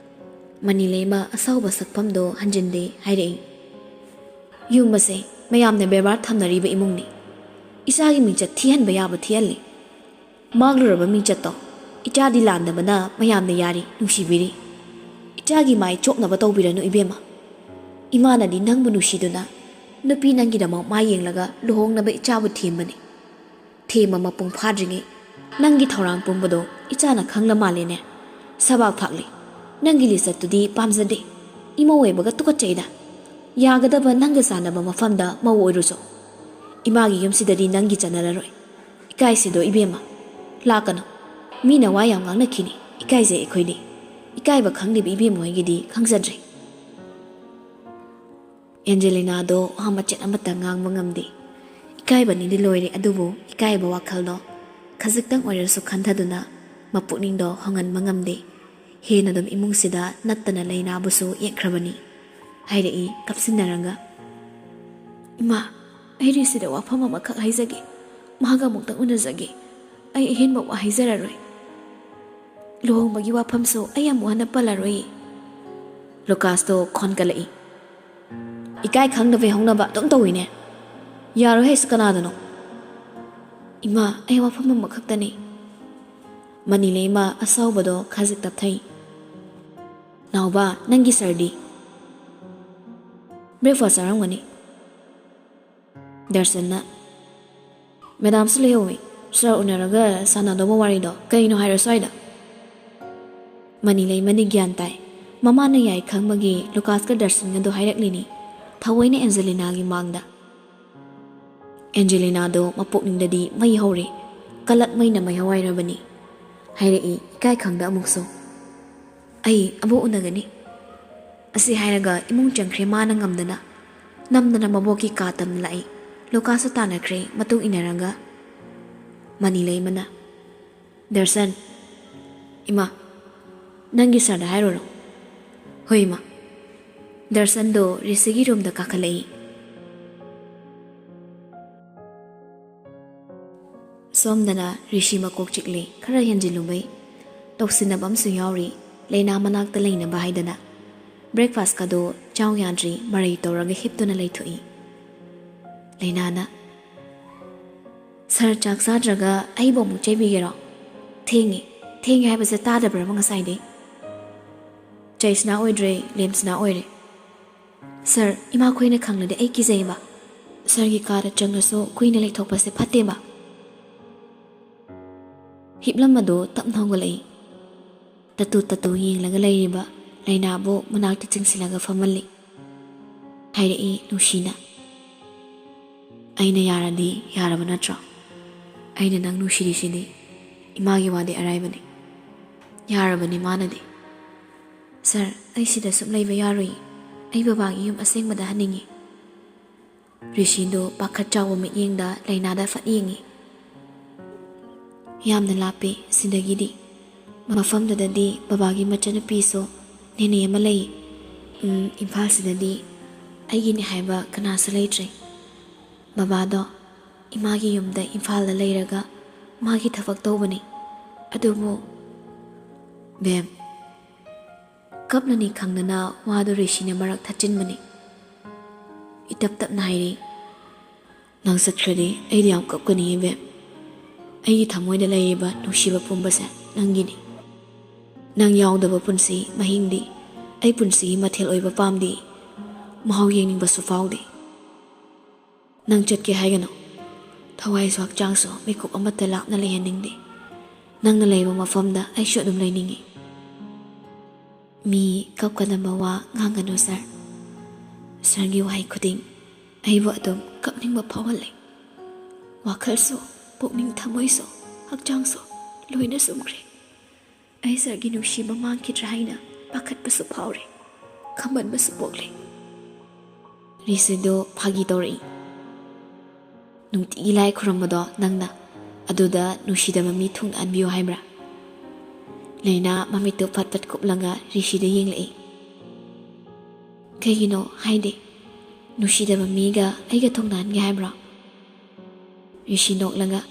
ꯃꯅꯤꯂꯩꯃ ꯑꯁꯥꯎꯕ ꯁꯛꯐꯝꯗꯣ ꯍꯟꯖꯤꯟꯗꯦ ꯍꯥꯏꯔꯛꯏ꯫ "ꯌꯨꯝ ꯑꯁꯦ ꯃꯌꯥꯝꯅ ꯕꯦꯕꯥꯔ ꯊꯝꯅꯔꯤꯕ ꯏꯃꯨꯡꯅꯤ꯫ ꯏꯆꯥꯒꯤ ꯃꯤꯡꯆꯠ ꯊꯤꯍꯟꯕ ꯌꯥꯕ ꯊꯤꯍꯜꯂꯤ꯫ ꯃꯥꯡꯂꯨꯔꯕ ꯃꯤꯡꯆꯠꯇꯣ ꯏꯆꯥꯗꯤ ꯂꯥꯟꯗꯕꯅ ꯃꯌꯥꯝꯅ ꯌꯥꯔꯤ, ꯅꯨꯡꯁꯤꯕꯤꯔꯤ꯫ ꯏꯆꯥꯒꯤ ꯃꯥꯏ ꯆꯣꯞꯅꯕ ꯇꯧꯕꯤꯔꯅꯨ ꯏꯕꯦꯝꯃ꯫ ꯏꯃꯥꯅꯗꯤ ꯅꯪꯕꯨ ꯅꯨꯡꯁꯤꯗꯨꯅ ꯅꯨꯄꯤ ꯅꯪꯒꯤꯗꯃꯛ ꯃꯥ ꯌꯦꯡꯂꯒ ꯂꯨꯍꯣꯡꯅꯕ ꯏꯆꯥꯕꯨ ꯊꯦꯝꯕꯅꯤ꯫ ꯊꯦꯝꯕ ꯃꯄꯨꯡ ꯐꯥꯗ꯭ꯔꯤꯉꯩ ꯅꯪꯒꯤ ꯊꯧꯔꯥꯡ ꯄꯨꯝꯕꯗꯣ ꯏꯆꯥꯅ ꯈꯪꯂ ꯃꯥꯜꯂꯦꯅꯦ꯫ ꯁꯕꯥꯛ ꯐꯥꯛꯂꯤ꯫ ꯅꯪꯒꯤ ꯂꯤꯆꯠꯇꯨꯗꯤ ꯄꯥꯝꯖꯗꯦ꯫ ꯏꯃꯧ ꯑꯣꯏꯕꯒ ꯇꯨꯀꯠꯆꯩꯗ꯫ ꯌꯥꯒꯗꯕ ꯅꯪꯒ ꯆꯥꯟꯅꯕ ꯃꯐꯝꯗ ꯃꯧ ꯑꯣꯏꯔꯨꯆꯣ꯫ ꯏꯃꯥꯒꯤ ꯌꯨꯝꯁꯤꯗꯗꯤ ꯅꯪꯒꯤ ꯆꯟꯅꯔꯔꯣꯏ꯫ ꯏꯀꯥꯏꯁꯤꯗꯣ ꯏꯕꯦꯝꯃ꯫ ꯂꯥꯛꯀꯅꯨ꯫ ꯃꯤꯅ ꯋꯥ ꯌꯥꯝ ꯉꯥꯡꯅꯈꯤꯅꯤ꯫ ꯏꯀꯥꯏꯖꯩ ꯑꯩꯈꯣꯏꯗꯤ꯫ ꯏꯀꯥꯏꯕ ꯈꯪꯂꯤꯕ ꯏꯕꯦꯝꯃ ꯍꯣꯏꯒꯤꯗꯤ ꯈꯪꯖꯗ꯭ꯔꯦ꯫" ꯑꯦꯟꯖꯦꯂꯤꯅꯥꯗꯣ ꯋꯥ ꯃꯆꯦꯠ ꯑꯃꯠꯇ ꯉꯥꯡꯕ ꯉꯝꯗꯦ꯫ ꯏꯀꯥꯏꯕꯅꯤꯗꯤ ꯂꯣꯏꯔꯦ, ꯑꯗꯨꯕꯨ ꯏꯀꯥꯏꯕ ꯋꯥꯈꯜꯗꯣ ꯈꯖꯤꯛꯇꯪ ꯑꯣꯏꯔꯁꯨ ꯈꯟꯊꯗꯨꯅ ꯃꯄꯨꯛꯅꯤꯡꯗꯣ ꯍꯣꯡꯍꯟꯕ ꯉꯝꯗꯦ꯫ ꯍꯦꯟꯅ ꯑꯗꯨꯝ ꯏꯃꯨꯡꯁꯤꯗ ꯅꯠꯇꯅ ꯂꯩꯅꯥꯕꯨꯁꯨ ꯌꯦꯡꯈ꯭ꯔꯕꯅꯤ꯫ ꯍꯥꯏꯔꯛꯏ ꯀꯞꯁꯤꯟꯅꯔꯒ꯫ "ꯏꯃꯥ, ꯑꯩ ꯔꯤꯁꯤꯗ ꯋꯥꯐꯝ ꯑꯃꯈꯛ ꯍꯥꯏꯖꯒꯦ꯫ ꯃꯍꯥꯛ ꯑꯃꯨꯛꯇꯪ ꯎꯅꯖꯒꯦ꯫ ꯑꯩ ꯑꯍꯦꯟꯕ ꯋꯥ ꯍꯥꯏꯖꯔꯔꯣꯏ꯫ ꯂꯨꯍꯣꯡꯕꯒꯤ ꯋꯥꯐꯝꯁꯨ ꯑꯩ ꯑꯃꯨꯛ ꯍꯟꯅ ꯄꯜꯂꯔꯣꯏ꯫" ꯂꯨꯀꯥꯁꯇꯣ ꯈꯣꯟꯒꯠꯂꯛꯏ꯫ "ꯏꯀꯥꯏ ꯈꯪꯗꯕꯩ ꯍꯧꯅꯕ ꯑꯗꯨꯝ ꯇꯧꯋꯤꯅꯦ꯫ ꯌꯥꯔꯣꯏ ꯍꯥꯏꯁꯤ ꯀꯅꯥꯗꯅꯣ?" "ꯏꯃꯥ, ꯑꯩ ꯋꯥꯐꯝ ꯑꯃꯈꯛꯇꯅꯤ꯫" ꯃꯅꯤꯂꯩꯃ ꯑꯁꯥꯎꯕꯗꯣ ꯈꯖꯤꯛ ꯇꯞꯊꯩ꯫ "ꯅꯥꯎꯕ, ꯅꯪꯒꯤ ꯁꯥꯔꯗꯤ?" "ꯕ꯭ꯔꯦꯛꯐꯥꯁ ꯆꯥꯔꯝꯒꯅꯤ꯫" ꯗꯔꯁꯟꯅ, "ꯃꯦꯗꯥꯝꯁꯨ ꯂꯩꯍꯧꯋꯤ꯫ ꯁꯥꯔ ꯎꯅꯔꯒ ꯁꯥꯟꯅꯗꯧꯕ ꯋꯥꯔꯤꯗꯣ ꯀꯩꯅꯣ ꯍꯥꯏꯔꯣ ꯁ꯭ꯋꯥꯏꯗ?" ꯃꯅꯤꯂꯩꯃꯗꯤ ꯒ꯭ꯌꯥꯟ ꯇꯥꯏ꯫ ꯃꯃꯥꯅ ꯌꯥꯏ ꯈꯪꯕꯒꯤ ꯂꯨꯀꯥꯁꯀ ꯗꯔꯁꯟꯒꯗꯣ ꯍꯥꯏꯔꯛꯂꯤꯅꯤ꯫ ꯊꯑꯣꯏꯅ ꯑꯦꯟꯖꯦꯂꯤꯅꯥꯒꯤ ꯃꯥꯡꯗ꯫ ꯑꯦꯟꯖꯦꯂꯤꯅꯥꯗꯣ ꯃꯄꯨꯛꯅꯤꯡꯗꯗꯤ ꯃꯩ ꯍꯧꯔꯦ꯫ ꯀꯂꯛ ꯃꯩꯅ ꯃꯩ ꯍꯧꯍꯥꯏꯔꯕꯅꯤ꯫ ꯍꯥꯏꯔꯛꯏ ꯏꯀꯥꯏ ꯈꯪꯗ ꯑꯃꯨꯛꯁꯨ꯫ "ꯑꯩ ꯑꯕꯣꯛ ꯎꯅꯒꯅꯤ꯫" ꯑꯁꯤ ꯍꯥꯏꯔꯒ ꯏꯃꯨꯡ ꯆꯪꯈ꯭ꯔꯦ ꯃꯥꯅ ꯉꯝꯗꯅ꯫ ꯅꯝꯗꯅ ꯃꯕꯣꯛꯀꯤ ꯀꯥ ꯇꯝꯅ ꯂꯥꯛꯏ꯫ ꯂꯨꯀꯥꯁꯁꯨ ꯇꯥꯟꯅꯈ꯭ꯔꯦ ꯃꯇꯨꯡ ꯏꯟꯅꯔꯒ꯫ ꯃꯅꯤꯂꯩꯃꯅ, "ꯗꯔꯁꯟ, ꯏꯃꯥ, ꯅꯪꯒꯤ ꯁꯥꯔꯗ ꯍꯥꯏꯔꯨꯔꯣ꯫" "ꯍꯣꯏ ꯏꯃꯥ꯫" ꯗꯔꯁꯟꯗꯣ ꯔꯤꯁꯤꯒꯤ ꯔꯨꯝꯗ ꯀꯥꯈꯠꯂꯛꯏ꯫ ꯁꯣꯝꯗꯅ ꯔꯤꯁꯤ ꯃꯀꯣꯛ ꯆꯤꯛꯂꯤ꯫ ꯈꯔ ꯍꯦꯟꯖꯤꯜꯂꯨꯕꯩ ꯇꯧꯁꯤꯟꯅꯕ ꯑꯃꯁꯨ ꯌꯥꯎꯔꯤ꯫ ꯂꯩꯅꯥ ꯃꯅꯥꯛꯇ ꯂꯩꯅꯕ ꯍꯥꯏꯗꯅ ꯕ꯭ꯔꯦꯛꯐꯥꯁꯀꯗꯣ ꯆꯥꯎ ꯌꯥꯗ꯭ꯔꯤ, ꯃꯔꯩ ꯇꯧꯔꯒ ꯍꯤꯞꯇꯨꯅ ꯂꯩꯊꯣꯛꯏ꯫ ꯂꯩꯅꯥꯅ, "ꯁꯥꯔ, ꯆꯥꯛ ꯆꯥꯗ꯭ꯔꯒ ꯑꯩꯕꯨ ꯑꯃꯨꯛ ꯆꯩꯕꯤꯒꯦꯔꯣ? ꯊꯦꯡꯉꯦ, ꯊꯦꯡꯉꯦ ꯍꯥꯏꯕꯁꯦ ꯇꯥꯗꯕ꯭ꯔꯕ ꯉꯁꯥꯏꯗꯩ?" "ꯆꯩꯁꯅꯥ ꯑꯣꯏꯗ꯭ꯔꯦ, ꯂꯦꯝꯁꯅꯥ ꯑꯣꯏꯔꯦ꯫ ꯁꯥꯔ, ꯏꯃꯥꯈꯣꯏꯅ ꯈꯪꯂꯗꯤ ꯑꯩ ꯀꯤꯖꯩꯕ꯫ ꯁꯥꯔꯒꯤ ꯀꯥꯗ ꯆꯪꯂꯁꯨ ꯀꯨꯏꯅ ꯂꯩꯊꯣꯛꯄꯁꯦ ꯐꯠꯇꯦꯕ꯫" ꯍꯤꯞꯂꯝꯕꯗꯨ ꯇꯞꯅ ꯍꯧꯒꯠꯂꯛꯏ꯫ ꯇꯠꯇꯨ ꯇꯠꯇꯨ ꯌꯦꯡꯂꯒ ꯂꯩꯔꯤꯕ ꯂꯩꯅꯥꯕꯨ ꯃꯅꯥꯛꯇ ꯆꯤꯡꯁꯤꯜꯂꯒ ꯐꯝꯍꯜꯂꯤ꯫ ꯍꯥꯏꯔꯛꯏ ꯅꯨꯡꯁꯤꯅ, "ꯑꯩꯅ ꯌꯥꯔꯗꯤ ꯌꯥꯔꯕ ꯅꯠꯇ꯭ꯔꯣ? ꯑꯩꯅ ꯅꯪ ꯅꯨꯡꯁꯤꯔꯤꯁꯤꯗꯤ꯫ ꯏꯃꯥꯒꯤ ꯋꯥꯗꯤ ꯑꯔꯥꯏꯕꯅꯤ꯫ ꯌꯥꯔꯕꯅꯤ ꯃꯥꯅꯗꯤ꯫ ꯁꯥꯔ, ꯑꯩ ꯁꯤꯗ ꯁꯨꯝ ꯂꯩꯕ ꯌꯥꯔꯣꯏ꯫ ꯑꯩ ꯕꯕꯥꯒꯤ ꯌꯨꯝ ꯑꯁꯦꯡꯕꯗ ꯍꯟꯅꯤꯡꯉꯤ꯫" ꯔꯤꯁꯤꯗꯨ ꯄꯥꯈꯠ ꯆꯥꯎꯕ ꯃꯤꯠꯌꯦꯡꯗ ꯂꯩꯅꯥꯗ ꯐꯠ ꯌꯦꯡꯉꯤ꯫ "ꯌꯥꯝꯅ ꯂꯥꯞꯄꯦ ꯁꯤꯗꯒꯤꯗꯤ꯫ ꯃꯐꯝꯗꯨꯗꯗꯤ ꯕꯕꯥꯒꯤ ꯃꯆꯟꯅꯨꯄꯤꯁꯨ ꯅꯦꯅꯦ ꯑꯃ ꯂꯩ꯫ ꯎꯝ, ꯏꯝꯐꯥꯜꯁꯤꯗꯗꯤ ꯑꯩꯒꯤꯅꯦ ꯍꯥꯏꯕ ꯀꯅꯥꯁꯨ ꯂꯩꯇ꯭ꯔꯦ꯫ ꯕꯕꯥꯗꯣ ꯏꯃꯥꯒꯤ ꯌꯨꯝꯗ ꯏꯝꯐꯥꯜꯗ ꯂꯩꯔꯒ ꯃꯥꯒꯤ ꯊꯕꯛ ꯇꯧꯕꯅꯤ꯫ ꯑꯗꯨꯕꯨ..." "ꯕꯦꯝ꯫" ꯀꯞꯅꯅꯤ ꯈꯪꯗꯅ ꯋꯥꯗꯨ ꯔꯤꯁꯤꯅ ꯃꯔꯛ ꯊꯠꯆꯤꯟꯕꯅꯤ꯫ ꯏꯇꯞ ꯇꯞꯅ ꯍꯥꯏꯔꯤ, "ꯅꯪ ꯆꯠꯈ꯭ꯔꯗꯤ ꯑꯩꯗꯤ ꯌꯥꯝ ꯀꯞꯀꯅꯤ ꯏꯕꯦꯝ꯫ ꯑꯩꯒꯤ ꯊꯃꯣꯏꯗ ꯂꯩꯔꯤꯕ ꯅꯨꯡꯁꯤꯕ ꯄꯨꯝꯕꯁꯦ ꯅꯪꯒꯤꯅꯤ꯫ ꯅꯪ ꯌꯥꯎꯗꯕ ꯄꯨꯟꯁꯤ ꯃꯍꯤꯡꯗꯤ ꯑꯩ ꯄꯨꯟꯁꯤꯒꯤ ꯃꯊꯦꯜ ꯑꯣꯏꯕ ꯄꯥꯝꯗꯦ꯫ ꯃꯍꯥꯎ ꯌꯦꯡꯅꯤꯡꯕꯁꯨ ꯐꯥꯎꯗꯦ꯫ ꯅꯪ ꯆꯠꯀꯦ ꯍꯥꯏꯒꯅꯨ꯫ ꯊꯋꯥꯏꯁꯨ ꯍꯛꯆꯥꯡꯁꯨ ꯃꯤꯀꯨꯞ ꯑꯃꯠꯇ ꯂꯥꯞꯅ ꯂꯩꯍꯟꯅꯤꯡꯗꯦ꯫ ꯅꯪꯅ ꯂꯩꯕ ꯃꯐꯝꯗ ꯑꯩꯁꯨ ꯑꯗꯨꯝ ꯂꯩꯅꯤꯡꯏ꯫" "ꯃꯤ ꯀꯞꯀꯗꯕ ꯋꯥ ꯉꯥꯡꯒꯅꯨ ꯁꯥꯔ꯫ ꯁꯥꯔꯒꯤ ꯋꯥꯍꯩ ꯈꯨꯗꯤꯡ ꯑꯩꯕꯨ ꯑꯗꯨꯝ ꯀꯞꯅꯤꯡꯕ ꯐꯥꯎꯍꯜꯂꯦ꯫ ꯋꯥꯈꯜꯁꯨ, ꯄꯨꯛꯅꯤꯡ ꯊꯃꯣꯏꯁꯨ, ꯍꯛꯆꯥꯡꯁꯨ ꯂꯣꯏꯅ ꯆꯨꯝꯈ꯭ꯔꯦ꯫ ꯑꯩ ꯁꯥꯔꯒꯤ ꯅꯨꯡꯁꯤꯕ ꯃꯥꯡꯈꯤꯗ꯭ꯔꯥ ꯍꯥꯏꯅ ꯄꯥꯈꯠꯄꯁꯨ ꯐꯥꯎꯔꯦ, ꯈꯝꯕꯟꯕꯁꯨ ꯄꯣꯛꯂꯦ꯫" ꯔꯤꯁꯤꯗꯣ ꯐꯥꯒꯤ ꯇꯧꯔꯛꯏ꯫ "ꯅꯨꯡꯇꯤꯒꯤ ꯂꯥꯏ ꯈꯨꯔꯨꯝꯕꯗꯣ ꯅꯪꯅ ꯑꯗꯨꯗ ꯅꯨꯡꯁꯤꯗꯕ ꯃꯤ ꯊꯨꯡꯅꯍꯟꯕꯤꯌꯨ ꯍꯥꯏꯕ꯭ꯔꯥ?" ꯂꯩꯅꯥ ꯃꯃꯤꯠꯇꯨ ꯐꯠ ꯐꯠ ꯀꯨꯞꯂꯒ ꯔꯤꯁꯤꯗ ꯌꯦꯡꯂꯛꯏ꯫ "ꯀꯩꯒꯤꯅꯣ ꯍꯥꯏꯗꯤ? ꯅꯨꯡꯁꯤꯗꯕ ꯃꯤꯒ ꯑꯩꯒ ꯊꯨꯡꯅꯍꯟꯒꯦ ꯍꯥꯏꯕ꯭ꯔꯣ?" ꯔꯤꯁꯤ ꯅꯣꯛꯂꯒ,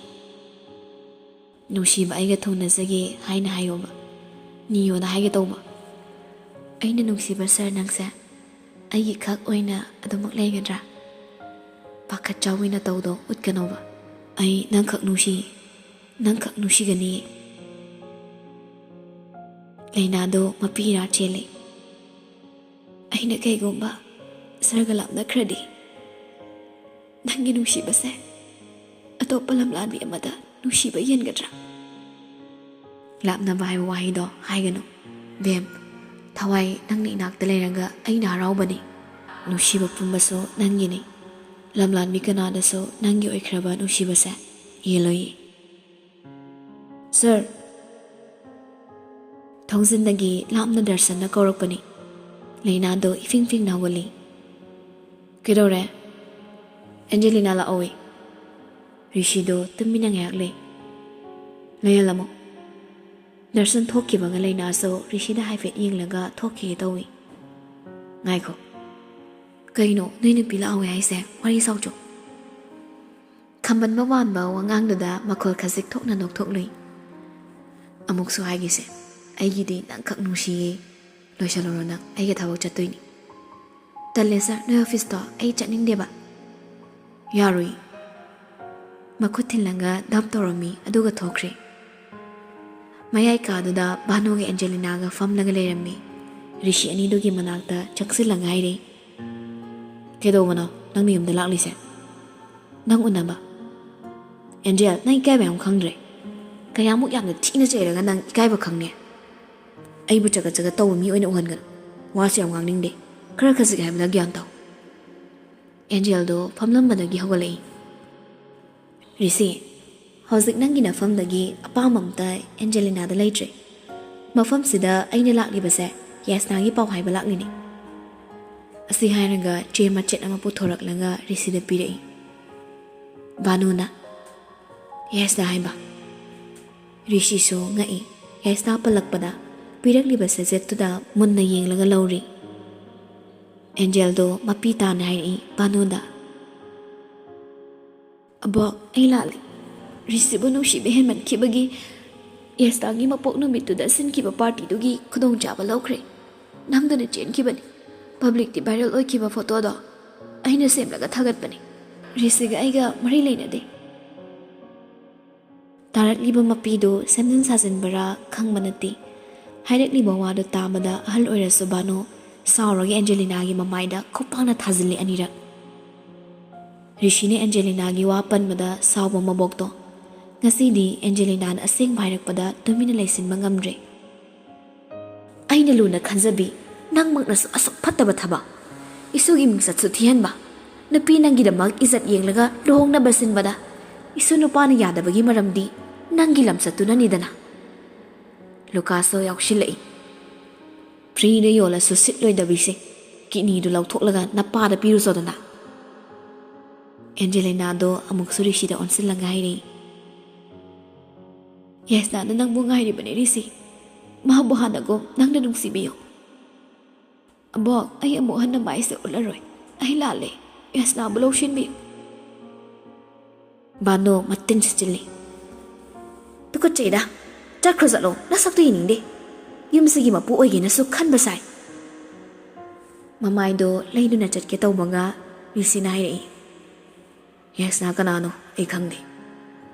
"ꯅꯨꯡꯁꯤꯕ ꯑꯩꯒ ꯊꯨꯡꯅꯖꯒꯦ ꯍꯥꯏꯅ ꯍꯥꯏꯌꯣꯕ, ꯅꯤꯌꯣꯅ ꯍꯥꯏꯒꯦ ꯇꯧꯕ꯫ ꯑꯩꯅ ꯅꯨꯡꯁꯤꯕ ꯁꯥꯔ, ꯅꯪꯁꯦ ꯑꯩꯒꯤ ꯈꯛ ꯑꯣꯏꯅ ꯑꯗꯨꯃꯛ ꯂꯩꯒꯗ꯭ꯔꯥ? ꯄꯥꯈꯠ ꯆꯥꯎꯏꯅ ꯇꯧꯗꯣ ꯎꯠꯀꯅꯣꯕ꯫ ꯑꯩ ꯅꯪꯈꯛ ꯅꯨꯡꯁꯤ, ꯅꯪꯈꯛ ꯅꯨꯡꯁꯤꯒꯅꯤ꯫" ꯂꯩꯅꯥꯗꯣ ꯃꯄꯤ ꯏꯔꯥ ꯆꯦꯜꯂꯤ꯫ "ꯑꯩꯅ ꯀꯩꯒꯨꯝꯕ ꯁꯥꯔꯒ ꯂꯥꯞꯅꯈ꯭ꯔꯗꯤ, ꯅꯪꯒꯤ ꯅꯨꯡꯁꯤꯕꯁꯦ ꯑꯇꯣꯞꯄ ꯂꯝꯂꯥꯟꯕꯤ ꯑꯃꯗ ꯅꯨꯡꯁꯤꯕ ꯌꯦꯟꯒꯗ꯭ꯔꯥ?" "ꯂꯥꯞꯅꯕ ꯍꯥꯏꯕ ꯋꯥꯍꯩꯗꯣ ꯍꯥꯏꯒꯅꯨ, ꯕꯦꯝ꯫ ꯊꯋꯥꯏ ꯅꯪꯅ ꯏꯅꯥꯛꯇ ꯂꯩꯔꯒ ꯑꯩꯅ ꯍꯔꯥꯎꯕꯅꯤ꯫ ꯅꯨꯡꯁꯤꯕ ꯄꯨꯝꯕꯁꯨ ꯅꯪꯒꯤꯅꯤ꯫ ꯂꯝꯂꯥꯟꯕꯤ ꯀꯅꯥꯗꯁꯨ ꯅꯪꯒꯤ ꯑꯣꯏꯈ꯭ꯔꯕ ꯅꯨꯡꯁꯤꯕꯁꯦ ꯌꯦꯜꯂꯣꯏꯌꯦ꯫" "ꯁꯥꯔ!" ꯊꯣꯡꯖꯤꯟꯗꯒꯤ ꯂꯥꯞꯅ ꯗꯔꯁꯟꯅ ꯀꯧꯔꯛꯄꯅꯤ꯫ ꯂꯩꯅꯥꯗꯣ ꯏꯐꯤꯡ ꯐꯤꯡꯅ ꯍꯧꯒꯠꯂꯤ꯫ "ꯀꯩꯗꯧꯔꯦ?" "ꯑꯦꯟꯖꯦꯂꯤꯅꯥ ꯂꯥꯛꯍꯧꯋꯤ꯫" ꯔꯤꯁꯤꯗꯣ ꯇꯨꯃꯤꯟꯅ ꯉꯥꯏꯍꯥꯛ ꯂꯩ꯫ "ꯂꯩꯍꯜꯂꯝꯃꯣ꯫" ꯗꯔꯁꯟ ꯊꯣꯛꯈꯤꯕꯒ ꯂꯩꯅꯥꯁꯨ ꯔꯤꯁꯤꯗ ꯍꯥꯏꯐꯦꯠ ꯌꯦꯡꯂꯒ ꯊꯣꯛꯈꯤꯒꯦ ꯇꯧꯏ꯫ "ꯉꯥꯏꯈꯣ꯫ ꯀꯩꯅꯣ ꯅꯣꯏ ꯅꯨꯄꯤ ꯂꯥꯛꯍꯧꯋꯦ ꯍꯥꯏꯁꯦ? ꯋꯥꯔꯤ ꯁꯥꯎꯆꯣ꯫" ꯈꯝꯕꯟꯕ ꯃꯥꯟꯕ ꯋꯥꯉꯥꯡꯗꯨꯗ ꯃꯈꯣꯜ ꯈꯖꯤꯛ ꯊꯣꯛꯅ ꯅꯣꯛꯊꯣꯛꯂꯨꯏ꯫ "ꯑꯃꯨꯛꯁꯨ ꯍꯥꯏꯒꯦꯁꯦ, ꯑꯩꯒꯤꯗꯤ ꯅꯪꯈꯛ ꯅꯨꯡꯁꯤꯌꯦ꯫ ꯂꯣꯏꯁꯜꯂꯨꯔꯣ ꯅꯪ, ꯑꯩꯒ ꯊꯕꯛ ꯆꯠꯇꯣꯏꯅꯤ꯫" "ꯇꯜꯂꯦ ꯁꯥꯔ, ꯅꯣꯏ ꯑꯣꯐꯤꯁꯇꯣ ꯑꯩ ꯆꯠꯅꯤꯡꯗꯦꯕ꯫" "ꯌꯥꯔꯣꯏ꯫" ꯃꯈꯨꯠ ꯊꯤꯜꯂꯒ ꯙꯞ ꯇꯧꯔꯝꯃꯤ, ꯑꯗꯨꯒ ꯊꯣꯛꯈ꯭ꯔꯦ꯫ ꯃꯌꯥꯏ ꯀꯥꯗꯨꯗ ꯚꯥꯅꯨꯒ ꯑꯦꯟꯖꯦꯂꯤꯅꯥꯒ ꯐꯝꯂꯒ ꯂꯩꯔꯝꯃꯤ꯫ ꯔꯤꯁꯤ ꯑꯅꯤꯗꯨꯒꯤ ꯃꯅꯥꯛꯇ ꯆꯪꯁꯤꯜꯂꯒ ꯍꯥꯏꯔꯦ, "ꯀꯩꯗꯧꯕꯅꯣ ꯅꯪ ꯃꯌꯨꯝꯗ ꯂꯥꯛꯂꯤꯁꯦ? ꯅꯪ ꯎꯅꯕ?" "ꯑꯦꯟꯖꯦꯜ, ꯅꯪ ꯏꯀꯥꯏꯕ ꯌꯥꯝ ꯈꯪꯗ꯭ꯔꯦ꯫ ꯀꯌꯥꯃꯨꯛ ꯌꯥꯝꯅ ꯊꯤꯅ ꯆꯩꯔꯒ ꯅꯪ ꯏꯀꯥꯏꯕ ꯈꯪꯅꯤ? ꯑꯩꯕꯨ ꯆꯒꯠ ꯆꯒꯠ ꯇꯧꯕ ꯃꯤ ꯑꯣꯏꯅ ꯎꯍꯟꯒꯅꯨ꯫ ꯋꯥꯁꯨ ꯌꯥꯝ ꯉꯥꯡꯅꯤꯡꯗꯦ꯫ ꯈꯔ ꯈꯖꯤꯛ ꯍꯥꯏꯕꯗ ꯒ꯭ꯌꯥꯟ ꯇꯥꯎ꯫" ꯑꯦꯟꯖꯦꯜꯗꯣ ꯐꯝꯂꯝꯕꯗꯒꯤ ꯍꯧꯒꯠꯂꯛꯏ꯫ "ꯔꯤꯁꯤ, ꯍꯧꯖꯤꯛ ꯅꯪꯒꯤ ꯅꯐꯝꯗꯒꯤ ꯑꯄꯥꯝꯕ ꯑꯝꯇ ꯑꯦꯟꯖꯦꯂꯤꯅꯥꯗ ꯂꯩꯇ꯭ꯔꯦ꯫ ꯃꯐꯝꯁꯤꯗ ꯑꯩꯅ ꯂꯥꯛꯂꯤꯕꯁꯦ ꯌꯥꯁꯅꯥꯒꯤ ꯄꯥꯎ ꯍꯥꯏꯕ ꯂꯥꯛꯂꯤꯅꯦ꯫" ꯑꯁꯤ ꯍꯥꯏꯔꯒ ꯆꯦ ꯃꯆꯦꯠ ꯑꯃ ꯄꯨꯊꯣꯔꯛꯂꯒ ꯔꯤꯁꯤꯗ ꯄꯤꯔꯛꯏ꯫ "ꯚꯥꯅꯨꯅ ꯌꯥꯁꯅꯥ ꯍꯥꯏꯕ?" ꯔꯤꯁꯤꯁꯨ ꯉꯛꯏ꯫ ꯌꯥꯁꯅꯥ ꯄꯜꯂꯛꯄꯗ ꯄꯤꯔꯛꯂꯤꯕ ꯆꯦꯆꯦꯠꯇꯨꯗ ꯃꯨꯟꯅ ꯌꯦꯡꯂꯒ ꯂꯧꯔꯤ꯫ ꯑꯦꯟꯖꯦꯜꯗꯣ ꯃꯄꯤ ꯇꯥꯅ ꯍꯥꯏꯔꯛꯏ ꯕꯥꯅꯨꯗ꯫ "ꯑꯕꯣꯛ, ꯑꯩ ꯂꯥꯜꯂꯤ꯫ ꯔꯤꯁꯤꯕꯨ ꯅꯨꯡꯁꯤꯕ ꯍꯦꯟꯃꯟꯈꯤꯕꯒꯤ ꯌꯦꯁꯇꯥꯒꯤ ꯃꯄꯣꯛ ꯅꯨꯃꯤꯠꯇꯨꯗ ꯁꯤꯟꯈꯤꯕ ꯄꯥꯔꯇꯤꯗꯨꯒꯤ ꯈꯨꯗꯣꯡꯆꯥꯕ ꯂꯧꯈ꯭ꯔꯦ꯫ ꯅꯝꯗꯨꯅ ꯆꯦꯟꯈꯤꯕꯅꯤ꯫ ꯄꯕ꯭ꯂꯤꯛꯇꯤ ꯚꯥꯏꯔꯦꯜ ꯑꯣꯏꯈꯤꯕ ꯐꯣꯇꯣꯗꯣ ꯑꯩꯅ ꯁꯦꯝꯂꯒ ꯊꯥꯒꯠꯄꯅꯤ꯫ ꯔꯤꯁꯤꯒ ꯑꯩꯒ ꯃꯔꯤ ꯂꯩꯅꯗꯦ꯫" ꯇꯥꯔꯛꯂꯤꯕ ꯃꯄꯤꯗꯨ ꯁꯦꯝꯖꯤꯟ ꯁꯥꯖꯤꯟꯕꯔꯥ ꯈꯪꯕ ꯅꯠꯇꯦ꯫ ꯍꯥꯏꯔꯛꯂꯤꯕ ꯋꯥꯗꯨ ꯇꯥꯕꯗ ꯑꯍꯜ ꯑꯣꯏꯔꯁꯨ ꯕꯥꯅꯨ ꯁꯥꯎꯔꯒ ꯑꯦꯟꯖꯦꯂꯤꯅꯥꯒꯤ ꯃꯃꯥꯏꯗ ꯈꯨꯄꯥꯛꯅ ꯊꯥꯖꯤꯜꯂꯤ ꯑꯅꯤꯔꯛ꯫ ꯔꯤꯁꯤꯅ ꯑꯦꯟꯖꯦꯂꯤꯅꯥꯒꯤ ꯋꯥ ꯄꯟꯕꯗ ꯁꯥꯎꯕ ꯃꯕꯣꯛꯇꯣ ꯉꯁꯤꯗꯤ ꯑꯦꯟꯖꯦꯂꯤꯅꯥꯅ ꯑꯁꯦꯡꯕ ꯍꯥꯏꯔꯛꯄꯗ ꯇꯨꯃꯤꯟꯅ ꯂꯩꯁꯤꯟꯕ ꯉꯝꯗ꯭ꯔꯦ꯫ "ꯑꯩꯅ ꯂꯨꯅ ꯈꯟꯖꯕꯤ, ꯅꯪꯃꯛꯅꯁꯨ ꯑꯁꯨꯛ ꯐꯠꯇꯕ ꯊꯕꯛ, ꯏꯁꯨꯒꯤ ꯃꯤꯡꯆꯠꯁꯨ ꯊꯤꯍꯟꯕ, ꯅꯨꯄꯤ ꯅꯪꯒꯤꯗꯃꯛ ꯏꯖꯠ ꯌꯦꯡꯂꯒ ꯂꯨꯍꯣꯡꯅꯕ ꯁꯤꯟꯕꯗ ꯏꯁꯨ ꯅꯨꯄꯥꯅ ꯌꯥꯗꯕꯒꯤ ꯃꯔꯝꯗꯤ ꯅꯪꯒꯤ ꯂꯝꯆꯠꯇꯨꯅꯅꯤꯗꯅ꯫" ꯂꯨꯀꯥꯁꯁꯨ ꯌꯥꯎꯁꯤꯜꯂꯛꯏ꯫ "ꯐ꯭ꯔꯤꯗ ꯌꯣꯜꯂꯁꯨ ꯁꯤꯠꯂꯣꯏꯗꯕꯤꯁꯦ, ꯀꯤꯠꯅꯤꯗꯨ ꯂꯧꯊꯣꯛꯂꯒ ꯅꯄꯥꯗ ꯄꯤꯔꯨꯆꯣꯗꯅ꯫" ꯑꯦꯟꯖꯦꯂꯤꯅꯥꯗꯣ ꯑꯃꯨꯛꯁꯨ ꯔꯤꯁꯤꯗ ꯑꯣꯟꯁꯤꯜꯂꯒ ꯍꯥꯏꯔꯛꯏ, "ꯌꯦꯁꯅꯥꯅ ꯅꯪꯕꯨ ꯉꯥꯏꯔꯤꯕꯅꯦ ꯔꯤꯁꯤ꯫ ꯃꯥꯕꯨ ꯍꯥꯟꯅꯒꯨꯝ ꯅꯪꯅ ꯅꯨꯡꯁꯤꯕꯤꯌꯨ꯫" "ꯑꯕꯣꯛ, ꯑꯩ ꯑꯃꯨꯛ ꯍꯟꯅ ꯃꯥꯏꯁꯦ ꯎꯠꯂꯔꯣꯏ꯫ ꯑꯩ ꯂꯥꯜꯂꯦ꯫ ꯌꯦꯁꯅꯥꯕꯨ ꯂꯧꯁꯤꯟꯕꯤꯌꯨ꯫" ꯕꯥꯅꯣ ꯃꯇꯤꯟ ꯁꯤꯠꯆꯤꯜꯂꯤ꯫ "ꯇꯨꯀꯠꯆꯩꯗ꯫ ꯆꯠꯈ꯭ꯔꯣ ꯆꯠꯂꯣ꯫ ꯅꯁꯛꯇꯨ ꯌꯦꯡꯅꯤꯡꯗꯦ꯫ ꯌꯨꯝꯁꯤꯒꯤ ꯃꯄꯨ ꯑꯣꯏꯒꯦꯅꯁꯨ ꯈꯟꯕ ꯁꯥꯏ꯫" ꯃꯃꯥꯏꯗꯣ ꯂꯩꯗꯨꯅ ꯆꯠꯀꯦ ꯇꯧꯕꯒ ꯔꯤꯁꯤꯅ ꯍꯥꯏꯔꯛꯏ, "ꯌꯦꯁꯅꯥ ꯀꯅꯥꯅꯣ? ꯑꯩ ꯈꯪꯗꯦ꯫"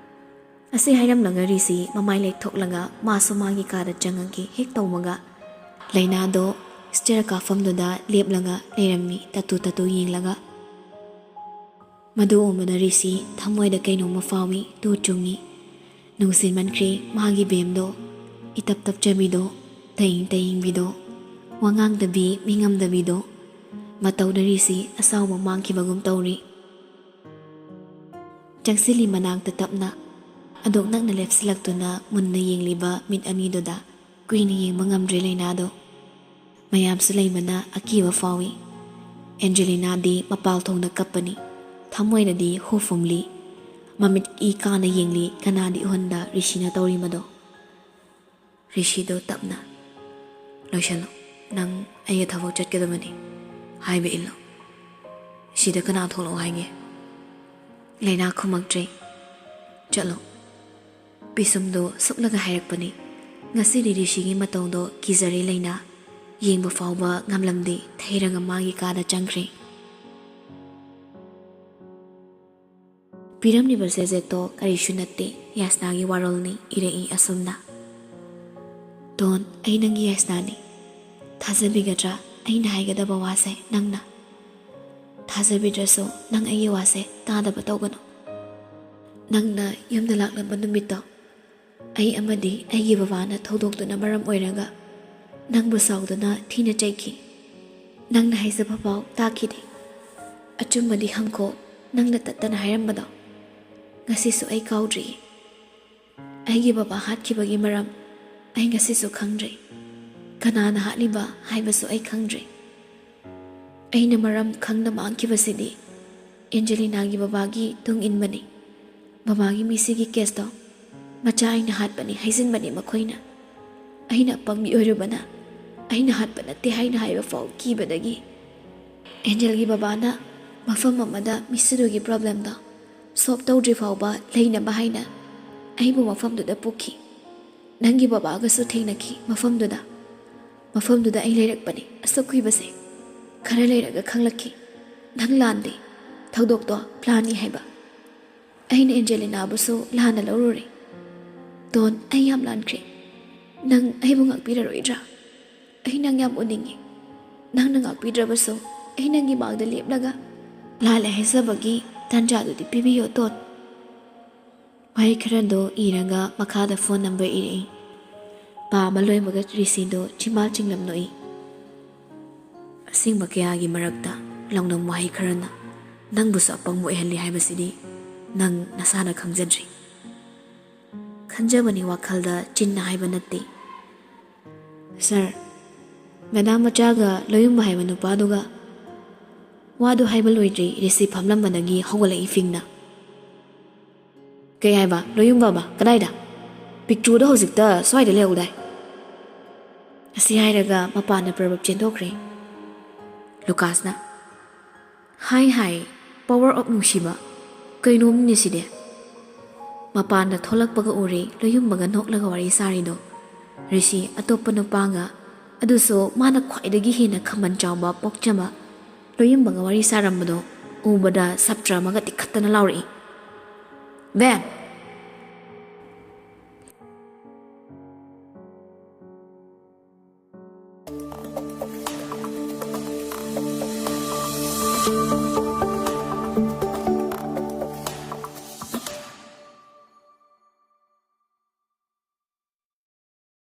ꯑꯁꯤ ꯍꯥꯏꯔꯝꯂꯒ ꯔꯤꯁꯤ ꯃꯃꯥꯏ ꯂꯩꯊꯣꯛꯂꯒ ꯃꯥꯁꯨ ꯃꯥꯒꯤ ꯀꯥꯗ ꯆꯪꯉꯒꯦ ꯍꯦꯛ ꯇꯧꯕꯒ ꯂꯩꯅꯥꯗꯣ ꯁ꯭ꯇꯦꯌꯔ ꯀꯥꯐꯝꯗꯨꯗ ꯂꯦꯞꯂꯒ ꯂꯩꯔꯝꯃꯤ, ꯇꯠꯇꯨ ꯇꯠꯇꯨ ꯌꯦꯡꯂꯒ꯫ ꯃꯗꯨ ꯎꯕꯗ ꯔꯤꯁꯤ ꯊꯃꯣꯏꯗ ꯀꯩꯅꯣꯝꯃ ꯐꯥꯎꯏ, ꯇꯨ ꯆꯨꯡꯏ꯫ ꯅꯨꯡꯁꯤꯃꯟꯈ꯭ꯔꯦ ꯃꯥꯒꯤ ꯕꯦꯝꯗꯣ, ꯏꯇꯞ ꯇꯞꯆꯕꯤꯗꯣ, ꯇꯌꯤꯡ ꯇꯌꯤꯡꯕꯤꯗꯣ, ꯋꯥꯉꯥꯡꯗꯕꯤ, ꯃꯤꯉꯝꯗꯕꯤꯗꯣ꯫ ꯃꯇꯧꯗ ꯔꯤꯁꯤ ꯑꯁꯥꯎꯕ ꯃꯥꯡꯈꯤꯕꯒꯨꯝ ꯇꯧꯔꯤ꯫ ꯆꯪꯁꯤꯜꯂꯤ ꯃꯅꯥꯛꯇ ꯇꯞꯅ, ꯑꯗꯨꯛ ꯅꯛꯅ ꯂꯦꯞꯁꯤꯜꯂꯛꯇꯨꯅ ꯃꯨꯟꯅ ꯌꯦꯡꯂꯤꯕ ꯃꯤꯠ ꯑꯅꯤꯗꯨꯗ ꯀꯨꯏꯅ ꯌꯦꯡꯕ ꯉꯝꯗ꯭ꯔꯦ ꯂꯩꯅꯥꯗꯣ꯫ ꯃꯌꯥꯝꯁꯨ ꯂꯩꯕꯅ ꯑꯀꯤꯕ ꯐꯥꯎꯏ꯫ ꯑꯦꯟꯖꯦꯂꯤꯅꯥꯗꯤ ꯃꯄꯥꯜ ꯊꯣꯡꯗ ꯀꯞꯄꯅꯤ, ꯊꯃꯣꯏꯗꯗꯤ ꯍꯨ ꯐꯨꯝꯂꯤ꯫ ꯃꯃꯤꯠ ꯏ ꯀꯥꯅ ꯌꯦꯡꯂꯤ ꯀꯅꯥꯗꯤ ꯎꯍꯟꯗ ꯔꯤꯁꯤꯅ ꯇꯧꯔꯤꯕꯗꯣ꯫ ꯔꯤꯁꯤꯗꯣ ꯇꯞꯅ, "ꯂꯣꯏꯁꯜꯂꯣ, ꯅꯪ ꯑꯩꯒ ꯊꯕꯛ ꯆꯠꯀꯗꯕꯅꯤ꯫ ꯍꯥꯏꯕ ꯏꯜꯂꯣ꯫ ꯁꯤꯗ ꯀꯅꯥ ꯊꯣꯛꯂꯛꯑꯣ ꯍꯥꯏꯒꯦ? ꯂꯩꯅꯥ ꯈꯨꯝꯃꯛꯇ꯭ꯔꯦ꯫ ꯆꯠꯂꯣ꯫ ꯄꯤꯁꯨꯝꯗꯣ ꯁꯨꯛꯂꯒ ꯍꯥꯏꯔꯛꯄꯅꯤ꯫ ꯉꯁꯤꯗꯤ ꯔꯤꯁꯤꯒꯤ ꯃꯇꯧꯗꯣ ꯀꯤꯖꯔꯦ ꯂꯩꯅꯥ꯫ ꯌꯦꯡꯕ ꯐꯥꯎꯕ ꯉꯝꯂꯝꯗꯦ, ꯊꯩꯔꯒ ꯃꯥꯒꯤ ꯀꯥꯗ ꯆꯪꯈ꯭ꯔꯦ꯫ ꯄꯤꯔꯝꯂꯤꯕ ꯆꯦꯖꯦꯠꯇꯣ ꯀꯔꯤꯁꯨ ꯅꯠꯇꯦ, ꯌꯥꯁꯅꯥꯒꯤ ꯋꯥꯔꯣꯜꯅꯤ꯫ ꯏꯔꯛꯏ ꯑꯁꯨꯝꯅ: "ꯗꯣꯟ, ꯑꯩ ꯅꯪꯒꯤ ꯌꯥꯁꯅꯥꯅꯤ꯫ ꯊꯥꯖꯕꯤꯒꯗ꯭ꯔꯥ ꯑꯩꯅ ꯍꯥꯏꯒꯗꯕ ꯋꯥꯁꯦ ꯅꯪꯅ? ꯊꯥꯖꯕꯤꯗ꯭ꯔꯁꯨ ꯅꯪ ꯑꯩꯒꯤ ꯋꯥꯁꯦ ꯇꯥꯗꯕ ꯇꯧꯒꯅꯨ꯫ ꯅꯪꯅ ꯌꯨꯝꯗ ꯂꯥꯛꯂꯝꯕ ꯅꯨꯃꯤꯠꯇꯣ, ꯑꯩ ꯑꯃꯗꯤ ꯑꯩꯒꯤ ꯕꯕꯥꯅ ꯊꯧꯗꯣꯛꯇꯨꯅ ꯃꯔꯝ ꯑꯣꯏꯔꯒ ꯅꯪꯕꯨ ꯁꯥꯎꯗꯨꯅ ꯊꯤꯅ ꯆꯩꯈꯤ꯫ ꯅꯪꯅ ꯍꯥꯏꯖꯕ ꯐꯥꯎ ꯇꯥꯈꯤꯗꯦ꯫ ꯑꯆꯨꯝꯕꯗꯤ ꯍꯪꯈꯣ, ꯅꯪꯅ ꯇꯠꯇꯅ ꯍꯥꯏꯔꯝꯕꯗꯣ꯫ ꯉꯁꯤꯁꯨ ꯑꯩ ꯀꯥꯎꯗ꯭ꯔꯤꯌꯦ꯫ ꯑꯩꯒꯤ ꯕꯕꯥ ꯍꯥꯠꯈꯤꯕꯒꯤ ꯃꯔꯝ ꯑꯩ ꯉꯁꯤꯁꯨ ꯈꯪꯗ꯭ꯔꯤ꯫ ꯀꯅꯥꯅ ꯍꯥꯠꯂꯤꯕ ꯍꯥꯏꯕꯁꯨ ꯑꯩ ꯈꯪꯗ꯭ꯔꯤ꯫ ꯑꯩꯅ ꯃꯔꯝ ꯈꯪꯅ ꯃꯥꯡꯈꯤꯕꯁꯤꯗꯤ ꯑꯦꯟꯖꯦꯂꯤꯅꯥꯒꯤ ꯕꯕꯥꯒꯤ ꯇꯨꯡ ꯏꯟꯕꯅꯤ꯫ ꯕꯕꯥꯒꯤ ꯃꯤꯁꯤꯒꯤ ꯀꯦꯁꯇꯣ ꯃꯆꯥ ꯑꯩꯅ ꯍꯥꯠꯄꯅꯤ ꯍꯥꯏꯖꯤꯟꯕꯅꯤ ꯃꯈꯣꯏꯅ꯫ ꯑꯩꯅ ꯑꯄꯪꯕꯤ ꯑꯣꯏꯔꯨꯕꯅ ꯑꯩꯅ ꯍꯥꯠꯄ ꯅꯠꯇꯦ ꯍꯥꯏꯅ ꯍꯥꯏꯕ ꯐꯥꯎ ꯀꯤꯕꯗꯒꯤ ꯑꯦꯟꯖꯦꯜꯒꯤ ꯕꯕꯥꯅ ꯃꯐꯝ ꯑꯃꯗ ꯃꯤꯁꯤꯗꯨꯒꯤ ꯄ꯭ꯔꯣꯕ꯭ꯂꯦꯝꯗꯣ ꯁꯣꯜꯕ ꯇꯧꯗ꯭ꯔꯤ ꯐꯥꯎꯕ ꯂꯩꯅꯕ ꯍꯥꯏꯅ ꯑꯩꯕꯨ ꯃꯐꯝꯗꯨꯗ ꯄꯨꯈꯤ꯫ ꯅꯪꯒꯤ ꯕꯕꯥꯒꯁꯨ ꯊꯦꯡꯅꯈꯤ ꯃꯐꯝꯗꯨꯗ꯫ ꯃꯐꯝꯗꯨꯗ ꯑꯩ ꯂꯩꯔꯛꯄꯅꯤ ꯑꯁꯨꯛ ꯀꯨꯏꯕꯁꯦ꯫ ꯈꯔ ꯂꯩꯔꯒ ꯈꯪꯂꯛꯈꯤ, ꯅꯪ ꯂꯥꯟꯗꯦ, ꯊꯧꯗꯣꯛꯇꯣ ꯄ꯭ꯂꯥꯟꯅꯤ ꯍꯥꯏꯕ꯫ ꯑꯩꯅ ꯑꯦꯟꯖꯦꯂꯤꯅꯥꯕꯨꯁꯨ ꯂꯥꯟꯅ ꯂꯧꯔꯨꯔꯦ꯫ ꯗꯣꯟ, ꯑꯩ ꯌꯥꯝ ꯂꯥꯟꯈ꯭ꯔꯦ꯫ ꯅꯪ ꯑꯩꯕꯨ ꯉꯥꯛꯄꯤꯔꯔꯣꯏꯗ꯭ꯔꯥ? ꯑꯩ ꯅꯪ ꯌꯥꯝ ꯎꯅꯤꯡꯉꯤ꯫ ꯅꯪꯅ ꯉꯥꯛꯄꯤꯗ꯭ꯔꯕꯁꯨ ꯑꯩ ꯅꯪꯒꯤ ꯃꯥꯡꯗ ꯂꯦꯞꯂꯒ ꯂꯥꯜꯂꯦ ꯍꯥꯏꯖꯕꯒꯤ ꯇꯥꯟꯖꯥꯗꯨꯗꯤ ꯄꯤꯕꯤꯌꯣ, ꯗꯣꯟ꯫ ꯋꯥꯍꯩ ꯈꯔꯗꯣ ꯏꯔꯒ ꯃꯈꯥꯗ ꯐꯣꯟ ꯅꯝꯕꯔ ꯏꯔꯛꯏ꯫ ꯄꯥꯕ ꯂꯣꯏꯕꯒ ꯔꯤꯁꯤꯗꯣ ꯆꯤꯝꯕꯥꯜ ꯆꯤꯡꯂꯝ ꯅꯣꯛꯏ꯫ ꯑꯁꯦꯡꯕ ꯀꯌꯥꯒꯤ ꯃꯔꯛꯇ ꯂꯧꯅꯝ ꯋꯥꯍꯩ ꯈꯔꯅ ꯅꯪꯕꯨꯁꯨ ꯑꯄꯪꯕ ꯑꯣꯏꯍꯜꯂꯤ ꯍꯥꯏꯕꯁꯤꯗꯤ ꯅꯪ ꯅꯁꯥꯅ ꯈꯪꯖꯗ꯭ꯔꯤ꯫ ꯈꯟꯖꯕꯅꯤ ꯋꯥꯈꯜꯗ, ꯆꯤꯟꯅ ꯍꯥꯏꯕ ꯅꯠꯇꯦ꯫ ꯁꯥꯔ, ꯃꯦꯗꯥꯝ ꯃꯆꯥꯒ ꯂꯣꯌꯨꯝꯕ ꯍꯥꯏꯕ ꯅꯨꯄꯥꯗꯨꯒ꯫ ꯋꯥꯗꯨ ꯍꯥꯏꯕ ꯂꯣꯏꯗ꯭ꯔꯤ, ꯔꯤꯁꯤ ꯐꯝꯂꯝꯕꯗꯒꯤ ꯍꯧꯒꯠꯂꯛꯏ ꯐꯤꯡꯅ꯫ "ꯀꯩ ꯍꯥꯏꯕ? ꯂꯣꯌꯨꯝꯕ ꯑꯃ? ꯀꯗꯥꯏꯗ? ꯄꯤꯛꯇ꯭ꯔꯨꯗꯣ ꯍꯧꯖꯤꯛꯇ ꯁ꯭ꯋꯥꯏꯗ ꯂꯩꯍꯧꯗꯥꯏ?" ꯑꯁꯤ ꯍꯥꯏꯔꯒ ꯃꯄꯥꯟꯗ ꯄ꯭ꯔꯕꯞ ꯆꯦꯟꯊꯣꯛꯈ꯭ꯔꯦ꯫ ꯂꯨꯀꯥꯁꯅ, "ꯍꯥꯏ ꯍꯥꯏ, power of ꯅꯨꯡꯁꯤꯕ, ꯀꯩꯅꯣꯝꯅꯦ ꯁꯤꯗꯤ"꯫ ꯃꯄꯥꯟꯗ ꯊꯣꯛꯂꯛꯄꯒ ꯎꯔꯦ ꯂꯣꯌꯨꯝꯕꯒ ꯅꯣꯛꯂꯒ ꯋꯥꯔꯤ ꯁꯥꯔꯤꯗꯣ꯫ ꯔꯤꯁꯤ ꯑꯇꯣꯞꯄ ꯅꯨꯄꯥꯒ, ꯑꯗꯨꯁꯨ ꯃꯥꯅ ꯈ꯭ꯋꯥꯏꯗꯒꯤ ꯍꯦꯟꯅ ꯈꯃꯜ ꯆꯥꯎꯕ ꯄꯣꯛꯆꯕ ꯂꯣꯌꯨꯝꯕꯒ ꯋꯥꯔꯤ ꯁꯥꯔꯝꯕꯗꯣ ꯎꯕꯗ ꯁꯥꯇ꯭ꯔ ꯑꯃꯒ ꯇꯤꯈꯠꯇꯅ ꯂꯥꯎꯔꯛꯏ, "ꯕꯦꯝ!"